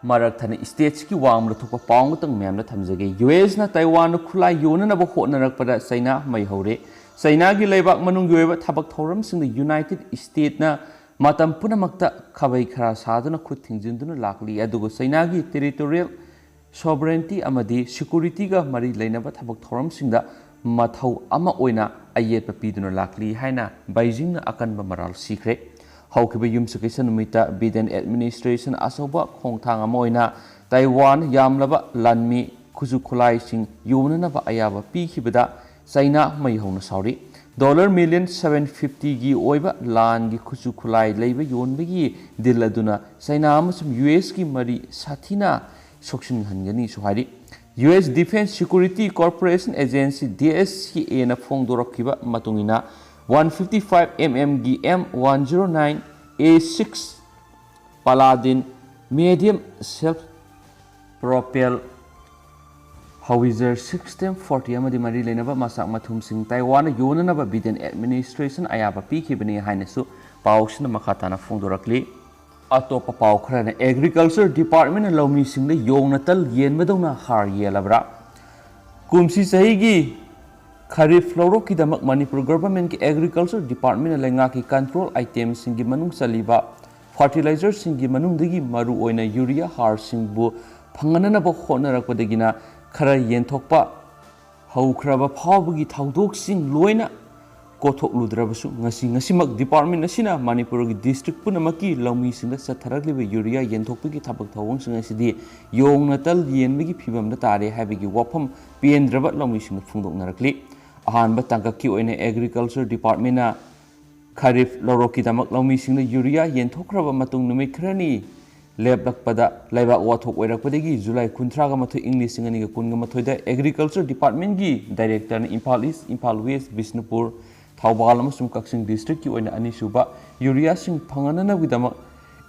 ꯃꯔꯛ ꯊꯠꯅ ꯁ꯭ꯇꯦꯠꯁꯤꯒꯤ ꯋꯥꯡꯃꯗ ꯊꯣꯛꯄ ꯄꯥꯎ ꯑꯃꯇꯪ ꯃꯌꯥꯝꯗ ꯊꯝꯖꯒꯦ꯫ ꯌꯨ ꯑꯦꯁꯅ ꯇꯥꯏꯋꯥꯟꯗ ꯈꯨꯠꯂꯥꯏ ꯌꯣꯟꯅꯅꯕ ꯍꯣꯠꯅꯔꯛꯄꯗ ꯆꯩꯅꯥ ꯃꯩ ꯍꯧꯔꯦ꯫ ꯆꯩꯅꯥꯒꯤ ꯂꯩꯕꯥꯛ ꯃꯅꯨꯡꯒꯤ ꯑꯣꯏꯕ ꯊꯕꯛ ꯊꯧꯔꯝꯁꯤꯡꯗ ꯌꯨꯅꯥꯏꯇꯦꯗ ꯁ꯭ꯇꯦꯠꯅ ꯃꯇꯝ ꯄꯨꯝꯅꯃꯛꯇ ꯈꯥꯕꯩ ꯈꯔꯥ ꯁꯥꯗꯨꯅ ꯈꯨꯠ ꯊꯤꯡꯖꯤꯟꯗꯨꯅ ꯂꯥꯛꯂꯤ, ꯑꯗꯨꯕꯨ ꯆꯩꯅꯥꯒꯤ ꯇꯦꯔꯤꯇꯣꯔꯤꯌꯦꯜ ꯁꯣꯚꯔꯦꯟꯇꯤ ꯑꯃꯗꯤ ꯁꯦꯀ꯭ꯌꯨꯔꯤꯇꯤꯒ ꯃꯔꯤ ꯂꯩꯅꯕ ꯊꯕꯛ ꯊꯧꯔꯝꯁꯤꯡꯗ ꯃꯊꯧ ꯑꯃ ꯑꯣꯏꯅ ꯑꯌꯦꯠꯄ ꯄꯤꯗꯨꯅ ꯂꯥꯛꯂꯤ ꯍꯥꯏꯅ ꯕꯩꯖꯤꯡꯅ ꯑꯀꯟꯕ ꯃꯔꯥꯜ ꯁꯤꯈ꯭ꯔꯦ꯫ ꯍꯧꯈꯤꯕ ꯌꯨꯝꯁꯀꯩꯁ ꯅꯨꯃꯤꯠꯇ ꯕꯤꯗꯦꯟ ꯑꯦꯗꯃꯤꯅꯤꯁꯇ꯭ꯔꯦꯁꯟ ꯑꯆꯧꯕ ꯈꯣꯡꯊꯥꯡ ꯑꯃ ꯑꯣꯏꯅ ꯇꯥꯏꯋꯥꯟ ꯌꯥꯝꯂꯕ ꯂꯥꯟꯃꯤ ꯈꯨꯠꯁꯨ ꯈꯨꯠꯂꯥꯏꯁꯤꯡ ꯌꯣꯟꯅꯅꯕ ꯑꯌꯥꯕ ꯄꯤꯈꯤꯕꯗ ꯆꯩꯅꯥ ꯃꯩ ꯍꯧꯅ ꯁꯥꯎꯔꯤ꯫ Dollar million seven fifty ꯒꯤ ꯑꯣꯏꯕ ꯂꯥꯟꯒꯤ ꯈꯨꯠꯁꯨ ꯈꯨꯠꯂꯥꯏ ꯂꯩꯕ ꯌꯣꯟꯕꯒꯤ ꯗꯤꯜ ꯑꯗꯨꯅ ꯆꯩꯅꯥ ꯑꯃꯁꯨꯡ ꯌꯨ ꯑꯦꯁꯀꯤ ꯃꯔꯤ ꯁꯥꯊꯤꯅ ꯁꯣꯛꯆꯤꯟꯍꯟꯒꯅꯤꯁꯨ ꯍꯥꯏꯔꯤ꯫ U S Defense Security Cooperation Agency, D S C A ꯅ ꯐꯣꯡꯗꯣꯔꯛꯈꯤꯕ ꯃꯇꯨꯡ ꯏꯟꯅ, one fifty five M M ꯒꯤ M one zero nine A six Paladin medium self propelled howitzer system forty ꯑꯃꯗꯤ ꯃꯔꯤ ꯂꯩꯅꯕ ꯃꯆꯥꯛ ꯃꯊꯨꯝꯁꯤꯡ ꯇꯥꯏꯋꯥꯟꯅ ꯌꯣꯟꯅꯅꯕ ꯕꯤꯗꯦꯟ administration ꯑꯌꯥꯕ ꯄꯤꯈꯤꯕꯅꯤ ꯍꯥꯏꯅꯁꯨ ꯄꯥꯎꯁꯤꯅ ꯃꯈꯥ ꯇꯥꯅ ꯐꯣꯡꯗꯣꯔꯛꯂꯤ꯫ ꯑꯇꯣꯞꯄ ꯄꯥꯎ ꯈꯔꯅ, Agriculture Department ꯅ ꯂꯧꯃꯤꯁꯤꯡꯗ ꯌꯣꯡꯅ ꯇꯜ ꯌꯦꯟꯕꯗꯧꯅ ꯍꯥꯔ ꯌꯦꯜꯂꯕ꯭ꯔꯥ? ꯀꯨꯝꯁꯤ ꯆꯍꯤꯒꯤ ꯈꯔꯤꯐ ꯂꯧꯔꯣꯛꯀꯤꯗꯃꯛ ꯃꯅꯤꯄꯨꯔ Government ꯀꯤ Agriculture Department ꯅ ꯂꯩꯉꯥꯛꯀꯤ control item ꯁꯤꯡꯒꯤ ꯃꯅꯨꯡ ꯆꯜꯂꯤꯕ fertilizer ꯁꯤꯡꯒꯤ ꯃꯅꯨꯡꯗꯒꯤ ꯃꯔꯨꯑꯣꯏꯅ ꯌꯨꯔꯤꯌꯥ ꯍꯥꯔꯁꯤꯡꯕꯨ ꯐꯪꯍꯟꯅꯅꯕ ꯍꯣꯠꯅꯔꯛꯄꯗꯒꯤꯅ ꯈꯔ ꯌꯦꯟꯊꯣꯛꯄ ꯍꯧꯈ꯭ꯔꯕ ꯐꯥꯎꯕꯒꯤ ꯊꯧꯗꯣꯛꯁꯤꯡ ꯂꯣꯏꯅ ꯀꯣꯊꯣꯛꯂꯨꯗ꯭ꯔꯕꯁꯨ, ꯉꯁꯤ, ꯉꯁꯤꯃꯛ department ꯑꯁꯤꯅ ꯃꯅꯤꯄꯨꯔꯒꯤ district ꯄꯨꯝꯅꯃꯛꯀꯤ ꯂꯧꯃꯤꯁꯤꯡꯗ ꯆꯠꯊꯔꯛꯂꯤꯕ ꯌꯨꯔꯤꯌꯥ ꯌꯦꯟꯊꯣꯛꯄꯒꯤ ꯊꯕꯛ ꯊꯧꯑꯣꯡꯁꯤꯡ ꯑꯁꯤꯗꯤ ꯌꯣꯡꯅ ꯇꯜ ꯌꯦꯟꯕꯒꯤ ꯐꯤꯕꯝꯗ ꯇꯥꯔꯦ ꯍꯥꯏꯕꯒꯤ ꯋꯥꯐꯝ ꯄꯦꯟꯗ꯭ꯔꯕ ꯂꯧꯃꯤꯁꯤꯡꯅ ꯐꯣꯡꯗꯣꯛꯅꯔꯛꯂꯤ꯫ ꯑꯍꯥꯟꯕ ꯇꯥꯡꯀꯛꯀꯤ ꯑꯣꯏꯅ Agriculture Department ꯅ ꯈꯔꯤꯐ ꯂꯧꯔꯣꯛꯀꯤꯗꯃꯛ ꯂꯧꯃꯤꯁꯤꯡꯅ ꯌꯨꯔꯤꯌꯥ ꯌꯦꯟꯊꯣꯛꯈ꯭ꯔꯕ ꯃꯇꯨꯡ ꯅꯨꯃꯤꯠ ꯈꯔꯅꯤ ꯂꯦꯞꯂꯛꯄꯗ ꯂꯩꯕꯥꯛ ꯋꯥꯊꯣꯛ ꯑꯣꯏꯔꯛꯄꯗꯒꯤ ꯖꯨꯂꯥꯏ ꯀꯨꯟꯊ꯭ꯔꯥꯒ ꯃꯥꯊꯣꯏ, ꯏꯪ ꯂꯤꯁꯤꯡ ꯑꯅꯤꯒ ꯀꯨꯟꯒ ꯃꯥꯊꯣꯏꯗ Agriculture Department ꯒꯤ Director ꯅ ꯏꯝꯐꯥꯜ East, ꯏꯝꯐꯥꯜ West, ꯕꯤꯁꯅꯨꯄꯨꯔ, ꯊꯧꯕꯥꯜ ꯑꯃꯁꯨꯡ ꯀꯛꯆꯤꯡ district ꯀꯤ ꯑꯣꯏꯅ ꯑꯅꯤꯁꯨꯕ ꯌꯨꯔꯤꯌꯥꯁꯤꯡ ꯐꯪꯍꯟꯅꯅꯕꯒꯤꯗꯃꯛ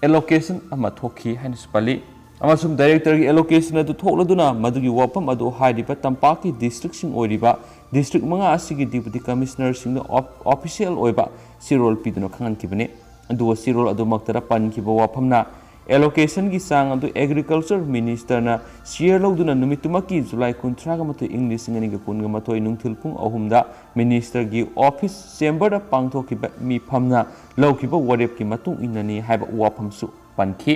allocation ꯑꯃ ꯊꯣꯛꯈꯤ ꯍꯥꯏꯅꯁꯨ ꯄꯜꯂꯤ꯫ ꯑꯃꯁꯨꯡ Director ꯒꯤ allocation ꯑꯗꯨ ꯊꯣꯛꯂꯗꯨꯅ ꯃꯗꯨꯒꯤ ꯋꯥꯐꯝ ꯑꯗꯨ ꯍꯥꯏꯔꯤꯕ ꯇꯝꯄꯥꯛꯀꯤ district ꯁꯤꯡ ꯑꯣꯏꯔꯤꯕ district ꯃꯉꯥ ꯑꯁꯤꯒꯤ Deputy Commissioner ꯁꯤꯡꯗ ꯑꯣꯞ-, official ꯑꯣꯏꯕ ꯆꯦꯔꯣꯜ ꯄꯤꯗꯨꯅ ꯈꯪꯍꯟꯈꯤꯕꯅꯤ꯫ ꯑꯗꯨꯒ ꯆꯦꯔꯣꯜ ꯑꯗꯨꯃꯛꯇꯗ ꯄꯟꯈꯤꯕ ꯋꯥꯐꯝꯅ allocation ꯒꯤ ꯆꯥꯡ ꯑꯗꯨ Agriculture Minister ꯅ chair ꯂꯧꯗꯨꯅ ꯅꯨꯃꯤꯠꯇꯨꯃꯛꯀꯤ ꯖꯨꯂꯥꯏ ꯀꯨꯟꯊ꯭ꯔꯥꯒ ꯃꯥꯊꯣꯏ, ꯏꯪ ꯂꯤꯁꯤꯡ ꯑꯅꯤꯒ ꯀꯨꯟꯒ ꯃꯥꯊꯣꯏ ꯅꯨꯡꯊꯤꯜ ꯄꯨꯡ ꯑꯍꯨꯝꯗ Minister ꯒꯤ office chamber ꯗ ꯄꯥꯡꯊꯣꯛꯈꯤꯕ ꯃꯤꯐꯝꯅ ꯂꯧꯈꯤꯕ ꯋꯥꯔꯦꯞꯀꯤ ꯃꯇꯨꯡ ꯏꯟꯅꯅꯤ ꯍꯥꯏꯕ ꯋꯥꯐꯝꯁꯨ ꯄꯟꯈꯤ꯫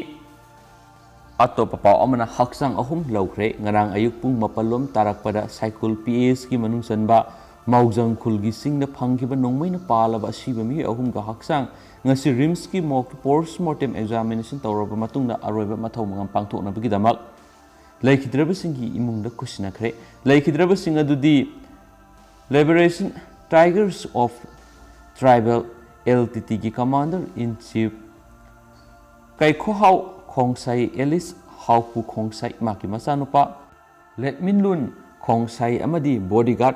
ꯑꯇꯣꯞꯄ ꯄꯥꯎ ꯑꯃꯅ, ꯍꯛꯆꯥꯡ ꯑꯍꯨꯝ ꯂꯧꯈ꯭ꯔꯦ꯫ ꯉꯔꯥꯡ ꯑꯌꯨꯛ ꯄꯨꯡ ꯃꯥꯄꯜ ꯂꯣꯝ ꯇꯥꯔꯛꯄꯗ ꯁꯥꯏꯀꯨꯜ P H ꯀꯤ ꯃꯅꯨꯡ ꯆꯟꯕ ꯃꯥꯎꯖꯪ ꯈꯨꯜꯒꯤ ꯆꯤꯡꯗ ꯐꯪꯈꯤꯕ ꯅꯣꯡꯃꯩꯅ ꯄꯥꯜꯂꯕ ꯑꯁꯤꯕ ꯃꯤꯑꯣꯏ ꯑꯍꯨꯝꯒ ꯍꯛꯆꯥꯡ ꯉꯁꯤ ꯔꯤꯝꯁꯀꯤ mock post mortem examination ꯇꯧꯔꯕ ꯃꯇꯨꯡꯗ ꯑꯔꯣꯏꯕ ꯃꯊꯧ ꯃꯉꯝ ꯄꯥꯡꯊꯣꯛꯅꯕꯒꯤꯗꯃꯛ ꯂꯩꯈꯤꯗ꯭ꯔꯕꯁꯤꯡꯒꯤ ꯏꯃꯨꯡꯗ ꯈꯨꯠꯁꯤꯟꯅꯈ꯭ꯔꯦ꯫ ꯂꯩꯈꯤꯗ꯭ꯔꯕꯁꯤꯡ ꯑꯗꯨꯗꯤ Liberation Tigers of Tribal, L T T ꯒꯤ Commander in Chief ꯀꯩꯈꯣꯍꯥꯎ ꯈꯣꯡꯁꯥꯏ ꯑꯦꯂꯤꯁ ꯍꯥꯎꯄꯨ ꯈꯣꯡꯁꯥꯏ, ꯃꯍꯥꯛꯀꯤ ꯃꯆꯥꯅꯨꯄꯥ ꯂꯦꯠꯃꯤꯟꯂꯨꯟ ꯈꯣꯡꯁꯥꯏ ꯑꯃꯗꯤ bodyguard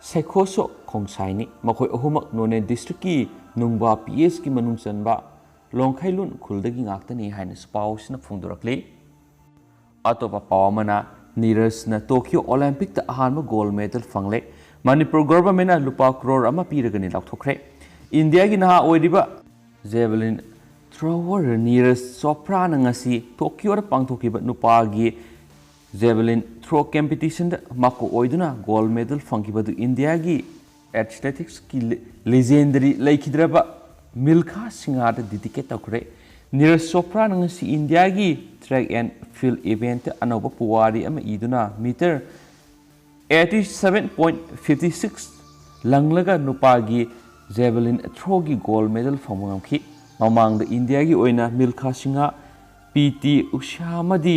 ꯁꯦꯈꯣꯁꯣ ꯈꯣꯡꯁꯥꯏꯅꯤ꯫ ꯃꯈꯣꯏ ꯑꯍꯨꯝꯃꯛ ꯅꯣꯅꯦ district ꯀꯤ ꯅꯨꯡꯕꯥ P S ꯀꯤ ꯃꯅꯨꯡ ꯆꯟꯕ ꯂꯣꯡꯈꯩꯂꯨꯟ ꯈꯨꯜꯗꯒꯤ ꯉꯥꯛꯇꯅꯤ ꯍꯥꯏꯅꯁꯨ ꯄꯥꯎꯁꯤꯅ ꯐꯣꯡꯗꯣꯔꯛꯂꯤ꯫ ꯑꯇꯣꯞꯄ ꯄꯥꯎ ꯑꯃꯅ, ꯅꯤꯔꯖꯅ Tokyo Olympic ꯇ ꯑꯍꯥꯟꯕ gold medal ꯐꯪꯂꯦ꯫ ꯃꯅꯤꯄꯨꯔ government ꯅ ꯂꯨꯄꯥ ꯀ꯭ꯔꯣꯔ ꯑꯃ ꯄꯤꯔꯒꯅꯤ ꯂꯥꯎꯊꯣꯛꯈ꯭ꯔꯦ꯫ ꯏꯟꯗꯤꯌꯥꯒꯤ ꯅꯍꯥ ꯑꯣꯏꯔꯤꯕ javelin thrower ꯅꯤꯔꯖ ꯆꯣꯄ꯭ꯔꯥꯅ ꯉꯁꯤ ꯇꯣꯀꯤꯌꯣꯗ ꯄꯥꯡꯊꯣꯛꯈꯤꯕ ꯅꯨꯄꯥꯒꯤ javelin throw competition ꯗ ꯃꯀꯣꯛ ꯑꯣꯏꯗꯨꯅ gold medal ꯐꯪꯈꯤꯕ ꯑꯗꯨ ꯏꯟꯗꯤꯌꯥꯒꯤ athletics ꯀꯤ legendary ꯂꯩꯈꯤꯗ꯭ꯔꯕ ꯃꯤꯜꯈꯥ ꯁꯤꯡꯍꯥꯗ dedicate ꯇꯧꯈ꯭ꯔꯦ꯫ ꯅꯤꯔꯖ ꯆꯣꯄ꯭ꯔꯥꯅ ꯉꯁꯤ ꯏꯟꯗꯤꯌꯥꯒꯤ track and field event ꯑꯅꯧꯕ ꯄꯨꯋꯥꯔꯤ ꯑꯃ ꯏꯗꯨꯅ meter eighty seven point fifty six ꯂꯪꯂꯒ ꯅꯨꯄꯥꯒꯤ javelin throw ꯒꯤ gold medal ꯐꯪꯕ ꯉꯝꯈꯤ꯫ ꯃꯃꯥꯡꯗ ꯏꯟꯗꯤꯌꯥꯒꯤ ꯑꯣꯏꯅ ꯃꯤꯜꯈꯥ ꯁꯤꯡꯍ, P T ꯎꯁꯥ ꯑꯃꯗꯤ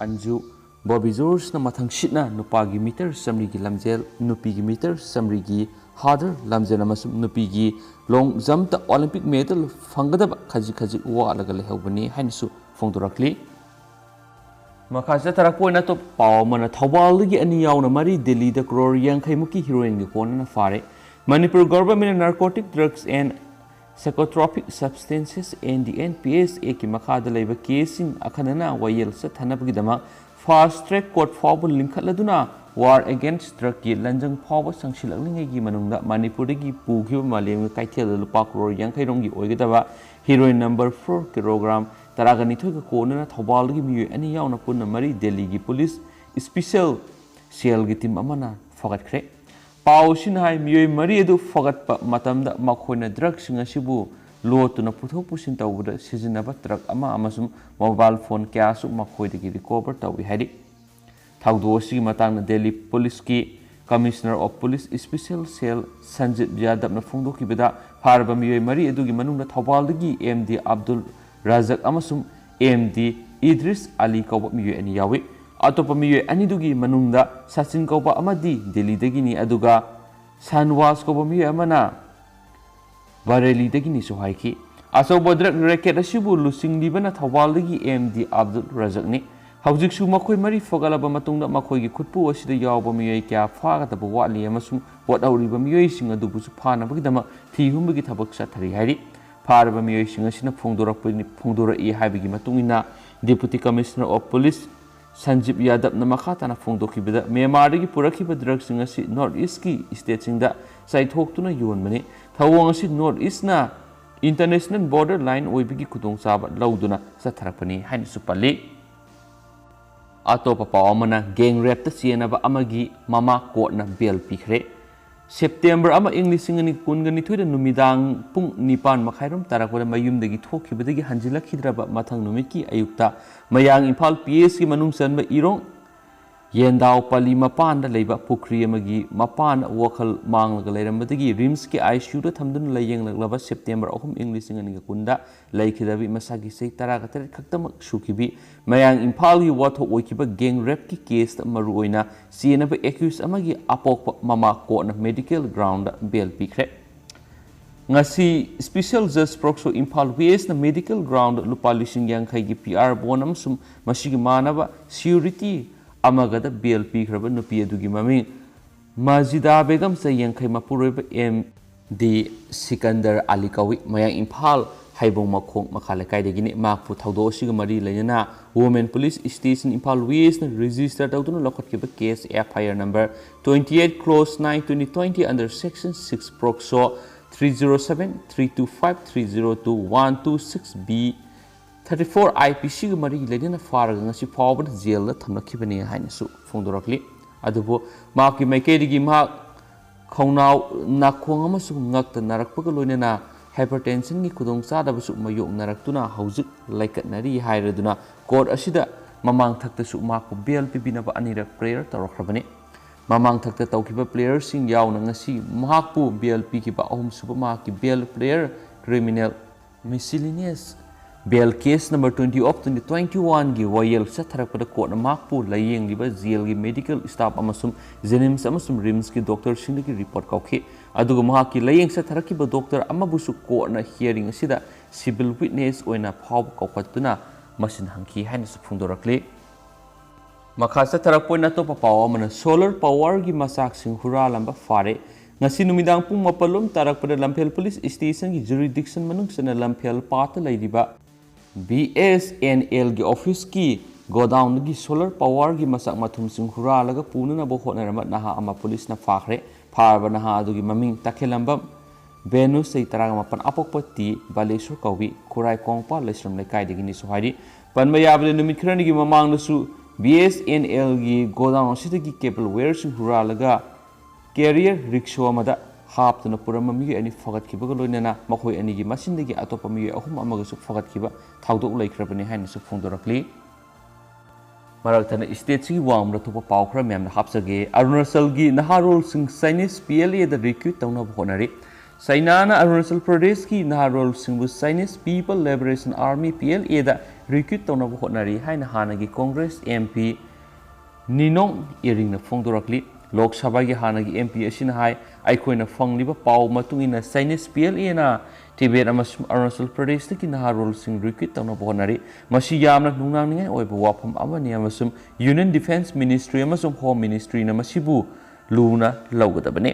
ꯑꯟꯖꯨ ꯕꯣꯕꯤ ꯖꯣꯔꯖꯅ ꯃꯊꯪꯁꯤꯠꯅ ꯅꯨꯄꯥꯒꯤ meter ꯆꯥꯃꯔꯤꯒꯤ ꯂꯝꯖꯦꯜ, ꯅꯨꯄꯤꯒꯤ meter ꯆꯥꯃꯔꯤꯒꯤ hurdle ꯂꯝꯖꯦꯜ ꯑꯃꯁꯨꯡ ꯅꯨꯄꯤꯒꯤ long jump ꯇ Olympic medal ꯐꯪꯒꯗꯕ ꯈꯖꯤꯛ ꯈꯖꯤꯛ ꯋꯥꯠꯂꯒ ꯂꯩꯍꯧꯕꯅꯤ ꯍꯥꯏꯅꯁꯨ ꯐꯣꯡꯗꯣꯔꯛꯂꯤ꯫ ꯃꯈꯥ ꯆꯠꯊꯔꯛꯄ ꯑꯣꯏꯅ ꯑꯇꯣꯞꯄ ꯄꯥꯎ ꯑꯃꯅ, ꯊꯧꯕꯥꯜꯗꯒꯤ ꯑꯅꯤ ꯌꯥꯎꯅ ꯃꯔꯤ ꯗꯦꯜꯂꯤꯗ ꯀ꯭ꯔꯣꯔ ꯌꯥꯡꯈꯩ ꯃꯨꯛꯀꯤ heroin ꯒꯤ ꯀꯣꯟꯅꯅ ꯐꯥꯔꯦ꯫ ꯃꯅꯤꯄꯨꯔ government ꯅ narcotic drugs and psychotropic substances and the N P S Act ꯀꯤ ꯃꯈꯥꯗ ꯂꯩꯕ case ꯁꯤꯡ ꯑꯈꯟꯅꯅ ꯋꯥꯌꯦꯜ ꯆꯠꯊꯅꯕꯒꯤꯗꯃꯛ fast track court ꯐꯥꯎꯕ ꯂꯤꯡꯈꯠꯂꯗꯨꯅ war against drug ꯀꯤ ꯂꯟꯖꯪ ꯐꯥꯎꯕ ꯆꯪꯁꯤꯜꯂꯛꯂꯤꯉꯩꯒꯤ ꯃꯅꯨꯡꯗ ꯃꯅꯤꯄꯨꯔꯗꯒꯤ ꯄꯨꯈꯤꯕ ꯃꯥꯂꯦꯝꯒꯤ ꯀꯩꯊꯦꯜꯗ ꯂꯨꯄꯥ ꯀ꯭ꯔꯣꯔ ꯌꯥꯡꯈꯩ ꯔꯣꯝꯒꯤ ꯑꯣꯏꯒꯗꯕ heroin number four kilogram ꯇꯔꯥꯒ ꯅꯤꯊꯣꯏꯒ ꯀꯣꯟꯅꯅ ꯊꯧꯕꯥꯜꯗꯒꯤ ꯃꯤꯑꯣꯏ ꯑꯅꯤ ꯌꯥꯎꯅ ꯄꯨꯟꯅ ꯃꯔꯤ ꯗꯦꯜꯂꯤꯒꯤ police special cell ꯒꯤ team ꯑꯃꯅ ꯐꯒꯠꯈ꯭ꯔꯦ꯫ ꯄꯥꯎ ꯑꯁꯤꯅ ꯍꯥꯏ, ꯃꯤꯑꯣꯏ ꯃꯔꯤ ꯑꯗꯨ ꯐꯒꯠꯄ ꯃꯇꯝꯗ ꯃꯈꯣꯏꯅ drug ꯁꯤꯡ ꯑꯁꯤꯕꯨ ꯂꯣꯠꯇꯨꯅ ꯄꯨꯊꯣꯛ ꯄꯨꯁꯤꯟ ꯇꯧꯕꯗ ꯁꯤꯖꯤꯟꯅꯕ truck ꯑꯃ ꯑꯃꯁꯨꯡ mobile phone ꯀꯌꯥꯁꯨ ꯃꯈꯣꯏꯗꯒꯤ recover ꯇꯧꯏ ꯍꯥꯏꯔꯤ꯫ ꯊꯧꯗꯣꯛ ꯑꯁꯤꯒꯤ ꯃꯇꯥꯡꯗ ꯗꯦꯜꯂꯤ police ꯀꯤ Commissioner of Police Special Cell ꯁꯟꯖꯤꯕ ꯌꯥꯗꯕꯅ ꯐꯣꯡꯗꯣꯛꯈꯤꯕꯗ, ꯐꯥꯔꯕ ꯃꯤꯑꯣꯏ ꯃꯔꯤ ꯑꯗꯨꯒꯤ ꯃꯅꯨꯡꯗ ꯊꯧꯕꯥꯜꯗꯒꯤ M D ꯑꯕꯗꯨꯜ ꯔꯥꯖꯛ ꯑꯃꯁꯨꯡ M D ꯏꯗ꯭ꯔꯤꯁ ꯑꯂꯤ ꯀꯧꯕ ꯃꯤꯑꯣꯏ ꯑꯅꯤ ꯌꯥꯎꯏ꯫ ꯑꯇꯣꯞꯄ ꯃꯤꯑꯣꯏ ꯑꯅꯤꯗꯨꯒꯤ ꯃꯅꯨꯡꯗ ꯁꯆꯤꯟ ꯀꯧꯕ ꯑꯃꯗꯤ ꯗꯦꯜꯂꯤꯗꯒꯤꯅꯤ, ꯑꯗꯨꯒ ꯁꯥꯟꯋꯥꯖ ꯀꯧꯕ ꯃꯤꯑꯣꯏ ꯑꯃꯅ ꯕꯔꯦꯂꯤꯗꯒꯤꯅꯤꯁꯨ ꯍꯥꯏꯈꯤ꯫ ꯑꯆꯧꯕ ꯗ꯭ꯔꯒ ꯔꯦꯀꯦꯠ ꯑꯁꯤꯕꯨ ꯂꯨꯆꯤꯡꯂꯤꯕꯅ ꯊꯧꯕꯥꯜꯗꯒꯤ ꯑꯦꯝ ꯗꯤ ꯑꯕꯗꯨꯜ ꯔꯖꯛꯅꯤ꯫ ꯍꯧꯖꯤꯛꯁꯨ ꯃꯈꯣꯏ ꯃꯔꯤ ꯐꯒꯠꯂꯕ ꯃꯇꯨꯡꯗ ꯃꯈꯣꯏꯒꯤ ꯈꯨꯠꯄꯨ ꯑꯁꯤꯗ ꯌꯥꯎꯕ ꯃꯤꯑꯣꯏ ꯀꯌꯥ ꯐꯥꯒꯗꯕ ꯋꯥꯠꯂꯤ ꯑꯃꯁꯨꯡ ꯋꯥꯠꯍꯧꯔꯤꯕ ꯃꯤꯑꯣꯏꯁꯤꯡ ꯑꯗꯨꯕꯨꯁꯨ ꯐꯥꯅꯕꯒꯤꯗꯃꯛ ꯊꯤ ꯍꯨꯝꯕꯒꯤ ꯊꯕꯛ ꯆꯠꯊꯔꯤ ꯍꯥꯏꯔꯤ꯫ ꯐꯥꯔꯕ ꯃꯤꯑꯣꯏꯁꯤꯡ ꯑꯁꯤꯅ ꯐꯣꯡꯗꯣꯔꯛꯄꯅꯤ-, ꯐꯣꯡꯗꯣꯔꯛꯏ ꯍꯥꯏꯕꯒꯤ ꯃꯇꯨꯡ ꯏꯟꯅ, Deputy Commissioner of Police ꯁꯟꯖꯤꯞ ꯌꯥꯗꯕꯅ ꯃꯈꯥ ꯇꯥꯅ ꯐꯣꯡꯗꯣꯛꯈꯤꯕꯗ, ꯃ꯭ꯌꯥꯟꯃꯥꯔꯗꯒꯤ ꯄꯨꯔꯛꯈꯤꯕ ꯗ꯭ꯔꯒꯁꯤꯡ ꯑꯁꯤ ꯅꯣꯔꯠ ꯏꯁꯀꯤ ꯁ꯭ꯇꯦꯠꯁꯤꯡꯗ ꯆꯥꯏꯊꯣꯛꯇꯨꯅ ꯌꯣꯟꯕꯅꯤ꯫ ꯊꯧꯑꯣꯡ ꯑꯁꯤ ꯅꯣꯔꯠ ꯏꯁꯅ ꯏꯟꯇꯔꯅꯦꯁꯅꯦꯜ ꯕꯣꯔꯗꯔ ꯂꯥꯏꯟ ꯑꯣꯏꯕꯒꯤ ꯈꯨꯗꯣꯡꯆꯥꯕ ꯂꯧꯗꯨꯅ ꯆꯠꯊꯔꯛꯄꯅꯤ ꯍꯥꯏꯅꯁꯨ ꯄꯜꯂꯤ꯫ ꯑꯇꯣꯞꯄ ꯄꯥꯎ ꯑꯃꯅ, ꯒꯦꯡ ꯔꯦꯞꯇ ꯆꯦꯟꯅꯕ ꯑꯃꯒꯤ ꯃꯃꯥ ꯀꯣꯔꯠꯅ ꯕꯦꯜ ꯄꯤꯈ꯭ꯔꯦ꯫ ꯁꯦꯞꯇꯦꯝꯕꯔ ꯑꯃ, ꯏꯪ ꯂꯤꯁꯤꯡ ꯑꯅꯤ ꯀꯨꯟꯒ ꯅꯤꯊꯣꯏꯗ ꯅꯨꯃꯤꯗꯥꯡ ꯄꯨꯡ ꯅꯤꯄꯥꯟ ꯃꯈꯥꯏꯔꯣꯝ ꯇꯥꯔꯛꯄꯗ ꯃꯌꯨꯝꯗꯒꯤ ꯊꯣꯛꯈꯤꯕꯗꯒꯤ ꯍꯟꯖꯤꯜꯂꯛꯈꯤꯗ꯭ꯔꯕ ꯃꯊꯪ ꯅꯨꯃꯤꯠꯀꯤ ꯑꯌꯨꯛꯇ ꯃꯌꯥꯡ ꯏꯝꯐꯥꯜ ꯄꯤ ꯑꯦꯁꯀꯤ ꯃꯅꯨꯡ ꯆꯟꯕ ꯏꯔꯣꯡ ꯌꯦꯟꯗꯥꯎ ꯄꯜꯂꯤ ꯃꯄꯥꯟꯗ ꯂꯩꯕ ꯄꯨꯈ꯭ꯔꯤ ꯑꯃꯒꯤ ꯃꯄꯥꯟꯗ ꯋꯥꯈꯜ ꯃꯥꯡꯂꯒ ꯂꯩꯔꯝꯕꯗꯒꯤ ꯔꯤꯝꯁꯀꯤ ꯑꯥꯏ ꯁꯤ ꯌꯨꯗ ꯊꯝꯗꯨꯅ ꯂꯥꯌꯦꯡꯂꯛꯂꯕ ꯁꯦꯞꯇꯦꯝꯕꯔ ꯑꯍꯨꯝ, ꯏꯪ ꯂꯤꯁꯤꯡ ꯑꯅꯤꯒ ꯀꯨꯟꯗ ꯂꯩꯈꯤꯗꯕꯤ ꯃꯁꯥꯒꯤ ꯆꯍꯤ ꯇꯔꯥꯒ ꯇꯔꯦꯠ ꯈꯛꯇꯃꯛ ꯁꯨꯈꯤꯕꯤ ꯃꯌꯥꯡ ꯏꯝꯐꯥꯜꯒꯤ ꯋꯥꯊꯣꯛ ꯑꯣꯏꯈꯤꯕ ꯒꯦꯡ ꯔꯦꯞꯀꯤ ꯀꯦꯁꯇ ꯃꯔꯨꯑꯣꯏꯅ ꯆꯦꯟꯅꯕ ꯑꯦꯀ꯭ꯌꯨꯁ ꯑꯃꯒꯤ ꯑꯄꯣꯛꯄ ꯃꯃꯥ ꯀꯣꯔꯠꯅ ꯃꯦꯗꯤꯀꯦꯜ ꯒ꯭ꯔꯥꯎꯟꯗ ꯕꯦꯜ ꯄꯤꯈ꯭ꯔꯦ꯫ ꯉꯁꯤ ꯁ꯭ꯄꯤꯁꯦꯜ ꯖꯖ ꯄ꯭ꯔꯣꯛꯁꯣ ꯏꯝꯐꯥꯜ ꯋꯦꯁꯅ ꯃꯦꯗꯤꯀꯦꯜ ꯒ꯭ꯔꯥꯎꯟꯗ ꯂꯨꯄꯥ ꯂꯤꯁꯤꯡ ꯌꯥꯡꯈꯩꯒꯤ ꯄꯤ ꯑꯥꯔ ꯕꯣꯟ ꯑꯃꯁꯨꯡ ꯃꯁꯤꯒꯤ ꯃꯥꯟꯅꯕ ꯁꯤꯌꯨꯔꯤꯇꯤ ꯑꯃꯒꯗ ꯕꯦꯜ ꯄꯤꯈ꯭ꯔꯕ ꯅꯨꯄꯤ ꯑꯗꯨꯒꯤ ꯃꯃꯤꯡ ꯃꯖꯤꯗꯥ ꯕꯦꯒꯝ, ꯆꯍꯤ ꯌꯥꯡꯈꯩ, ꯃꯄꯨꯔꯣꯏꯕ ꯑꯦꯝ ꯗꯤ ꯁꯤꯀꯟꯗꯔ ꯑꯂꯤ ꯀꯧꯏ꯫ ꯃꯌꯥꯡ ꯏꯝꯐꯥꯜ ꯍꯩꯕꯣꯡ ꯃꯈꯣꯡ ꯃꯈꯥ ꯂꯩꯀꯥꯏꯗꯒꯤꯅꯤ꯫ ꯃꯍꯥꯛꯄꯨ ꯊꯧꯗꯣꯛ ꯑꯁꯤꯒ ꯃꯔꯤ ꯂꯩꯅꯅ Women Police Station ꯏꯝꯐꯥꯜ ꯋꯦꯁꯅ ꯔꯦꯖꯤꯁꯇꯔ ꯇꯧꯗꯨꯅ ꯂꯧꯈꯠꯈꯤꯕ case, F I R number twenty eight cross nine twenty twenty under section six POCSO three zero seven three two five three zero two one two six B thirty four I P C ꯒ ꯃꯔꯤ ꯂꯩꯅꯅ ꯐꯥꯔꯒ ꯉꯁꯤ ꯐꯥꯎꯕꯗ ꯖꯦꯜꯗ ꯊꯝꯂꯛꯈꯤꯕꯅꯤ ꯍꯥꯏꯅꯁꯨ ꯐꯣꯡꯗꯣꯔꯛꯂꯤ꯫ ꯑꯗꯨꯕꯨ ꯃꯍꯥꯛꯀꯤ ꯃꯥꯏꯀꯩꯗꯒꯤ ꯃꯍꯥꯛ ꯈꯧꯅꯥꯎ, ꯅꯥꯀꯣꯡ ꯑꯃꯁꯨꯡ ꯉꯛꯇ ꯅꯥꯔꯛꯄꯒ ꯂꯣꯏꯅꯅ ꯍꯥꯏꯄꯔꯇꯦꯟꯁꯟꯒꯤ ꯈꯨꯗꯣꯡꯆꯥꯗꯕꯁꯨ ꯃꯥꯌꯣꯛꯅꯔꯛꯇꯨꯅ ꯍꯧꯖꯤꯛ ꯂꯩꯀꯠꯅꯔꯤ ꯍꯥꯏꯔꯗꯨꯅ ꯀꯣꯔꯠ ꯑꯁꯤꯗ ꯃꯃꯥꯡꯊꯛꯇꯁꯨ ꯃꯍꯥꯛꯄꯨ ꯕꯦꯜ ꯄꯤꯕꯤꯅꯕ ꯑꯅꯤꯔꯛ ꯄ꯭ꯔꯦꯌꯔ ꯇꯧꯔꯛꯈ꯭ꯔꯕꯅꯤ꯫ ꯃꯃꯥꯡꯊꯛꯇ ꯇꯧꯈꯤꯕ ꯄ꯭ꯔꯦꯌꯔꯁꯤꯡ ꯌꯥꯎꯅ ꯉꯁꯤ ꯃꯍꯥꯛꯄꯨ ꯕꯦꯜ ꯄꯤꯈꯤꯕ ꯑꯍꯨꯝꯁꯨꯕ ꯃꯍꯥꯛꯀꯤ bail prayer, criminal miscellaneous Bail case number twenty of twenty twenty-one ꯒꯤ ꯋꯥꯌꯦꯜ ꯆꯠꯊꯔꯛꯄꯗ ꯀꯣꯔꯠꯅ ꯃꯍꯥꯛꯄꯨ ꯂꯥꯌꯦꯡꯂꯤꯕ ꯖꯦꯜꯒꯤ ꯃꯦꯗꯤꯀꯦꯜ ꯁ꯭ꯇꯥꯐ ꯑꯃꯁꯨꯡ JNIMS ꯑꯃꯁꯨꯡ RIMSꯀꯤ ꯗꯣꯛꯇꯔꯁꯤꯡꯗꯒꯤ ꯔꯤꯄꯣꯔꯠ ꯀꯧꯈꯤ꯫ ꯑꯗꯨꯒ ꯃꯍꯥꯛꯀꯤ ꯂꯥꯌꯦꯡ ꯆꯠꯊꯔꯛꯈꯤꯕ ꯗꯣꯛꯇꯔ ꯑꯃꯕꯨꯁꯨ ꯀꯣꯔꯠꯅ ꯍꯤꯌꯔꯤꯡ ꯑꯁꯤꯗ ꯁꯤꯚꯤꯜ ꯋꯤꯠꯅꯦꯁ ꯑꯣꯏꯅ ꯐꯥꯎꯕ ꯀꯧꯈꯠꯇꯨꯅ ꯃꯁꯤꯟ ꯍꯪꯈꯤ ꯍꯥꯏꯅꯁꯨ ꯐꯣꯡꯗꯣꯔꯛꯂꯤ꯫ ꯃꯈꯥ ꯆꯠꯊꯔꯛꯄ ꯑꯣꯏꯅ ꯑꯇꯣꯞꯄ ꯄꯥꯎ ꯑꯃꯅ, ꯁꯣꯂꯔ ꯄꯥꯋꯔꯒꯤ ꯃꯆꯥꯛꯁꯤꯡ ꯍꯨꯔꯥꯜꯂꯝꯕ ꯐꯥꯔꯦ꯫ ꯉꯁꯤ ꯅꯨꯃꯤꯗꯥꯡ ꯄꯨꯡ ꯃꯥꯄꯜ ꯂꯣꯝ ꯇꯥꯔꯛꯄꯗ ꯂꯝꯐꯦꯜ ꯄꯨꯂꯤꯁ ꯁ꯭ꯇꯦꯁꯟꯒꯤ ꯖꯨꯔꯤꯗꯤꯛꯁꯟ ꯃꯅꯨꯡ ꯆꯟꯅ ꯂꯝꯐꯦꯜ ꯄꯥꯠꯇ ꯂꯩꯔꯤꯕ BSNLꯒꯤ ꯑꯣꯐꯤꯁꯀꯤ ꯒꯣꯗꯥꯎꯟꯗꯒꯤ ꯁꯣꯂꯔ ꯄꯥꯋꯔꯒꯤ ꯃꯆꯥꯛ ꯃꯊꯨꯝꯁꯤꯡ ꯍꯨꯔꯥꯜꯂꯒ ꯄꯨꯅꯅꯕ ꯍꯣꯠꯅꯔꯝꯕ ꯅꯍꯥ ꯑꯃ ꯄꯨꯂꯤꯁꯅ ꯐꯥꯈ꯭ꯔꯦ꯫ ꯐꯥꯔꯕ ꯅꯍꯥ ꯑꯗꯨꯒꯤ ꯃꯃꯤꯡ ꯇꯈꯦꯂꯝꯕꯝ ꯕꯦꯅꯨ, ꯆꯍꯤ ꯇꯔꯥꯃꯥꯄꯜ, ꯑꯄꯣꯛꯄ ꯇꯤ ꯕꯥꯂꯦꯁꯣꯔ ꯀꯧꯏ, ꯈꯨꯔꯥꯏ ꯀꯣꯡꯄꯥꯜ ꯂꯩꯁ꯭ꯔꯝ ꯂꯩꯀꯥꯏꯗꯒꯤꯅꯤꯁꯨ ꯍꯥꯏꯔꯤ꯫ ꯄꯟꯕ ꯌꯥꯕꯗ ꯅꯨꯃꯤꯠ ꯈꯔꯅꯤꯒꯤ ꯃꯃꯥꯡꯗꯁꯨ BSNLꯒꯤ ꯒꯣꯗꯥꯎꯟ ꯑꯁꯤꯗꯒꯤ ꯀꯦꯕꯜ ꯋꯦꯌꯔꯁꯤꯡ ꯍꯨꯔꯥꯜꯂꯒ ꯀꯦꯔꯤꯌꯔ ꯔꯤꯛꯁꯣ ꯑꯃꯗ ꯍꯥꯞꯇꯨꯅ ꯄꯨꯔꯝꯕ ꯃꯤꯑꯣꯏ ꯑꯅꯤ ꯐꯒꯠꯈꯤꯕꯒ ꯂꯣꯏꯅꯅ ꯃꯈꯣꯏ ꯑꯅꯤꯒꯤ ꯃꯆꯤꯟꯗꯒꯤ ꯑꯇꯣꯞꯄ ꯃꯤꯑꯣꯏ ꯑꯍꯨꯝ ꯑꯃꯒꯁꯨ ꯐꯒꯠꯈꯤꯕ ꯊꯧꯗꯣꯛ ꯂꯩꯈ꯭ꯔꯕꯅꯤ ꯍꯥꯏꯅꯁꯨ ꯐꯣꯡꯗꯣꯔꯛꯂꯤ꯫ ꯃꯔꯛ ꯊꯠꯅ ꯁ꯭ꯇꯦꯠꯁꯤꯒꯤ ꯋꯥꯡꯃꯗ ꯊꯣꯛꯄ ꯄꯥꯎ ꯈꯔ ꯃꯌꯥꯝꯅ ꯍꯥꯞꯆꯒꯦ꯫ ꯑꯔꯨꯅꯥꯆꯜꯒꯤ ꯅꯍꯥꯔꯣꯜꯁꯤꯡ ꯆꯥꯏꯅꯤꯁ PLAꯗ ꯔꯤꯀ꯭ꯔꯨꯠ ꯇꯧꯅꯕ ꯍꯣꯠꯅꯔꯤ꯫ ꯆꯥꯏꯅꯥꯅ ꯑꯔꯨꯅꯥꯆꯜ ꯄ꯭ꯔꯗꯦꯁꯀꯤ ꯅꯍꯥꯔꯣꯜꯁꯤꯡꯕꯨ Chinese People Liberation Army, PLAꯗ ꯔꯤꯀ꯭ꯔꯨꯠ ꯇꯧꯅꯕ ꯍꯣꯠꯅꯔꯤ ꯍꯥꯏꯅ ꯍꯥꯟꯅꯒꯤ ꯀꯣꯡꯒ꯭ꯔꯦꯁ MP ꯅꯤꯅꯣꯡ ꯏꯔꯤꯡꯅ ꯐꯣꯡꯗꯣꯔꯛꯂꯤ꯫ ꯂꯣꯛ ꯁꯚꯥꯒꯤ ꯍꯥꯟꯅꯒꯤ MP ꯑꯁꯤꯅ ꯍꯥꯏ, "ꯑꯩꯈꯣꯏꯅ ꯐꯪꯂꯤꯕ ꯄꯥꯎ ꯃꯇꯨꯡ ꯏꯟꯅ ꯆꯥꯏꯅꯤꯁ PLAꯅ ꯇꯤꯕꯦꯠ ꯑꯃꯁꯨꯡ ꯑꯔꯨꯅꯥꯆꯜ ꯄ꯭ꯔꯗꯦꯁꯇꯒꯤ ꯅꯍꯥꯔꯣꯜꯁꯤꯡ ꯔꯤꯀ꯭ꯔꯨꯠ ꯇꯧꯅꯕ ꯍꯣꯠꯅꯔꯤ꯫ ꯃꯁꯤ ꯌꯥꯝꯅ ꯅꯨꯡꯅꯥꯡꯅꯤꯡꯉꯥꯏ ꯑꯣꯏꯕ ꯋꯥꯐꯝ ꯑꯃꯅꯤ ꯑꯃꯁꯨꯡ Union Defence Ministry ꯑꯃꯁꯨꯡ Home Ministryꯅ ꯃꯁꯤꯕꯨ ꯂꯨꯅ ꯂꯧꯒꯗꯕꯅꯤ"꯫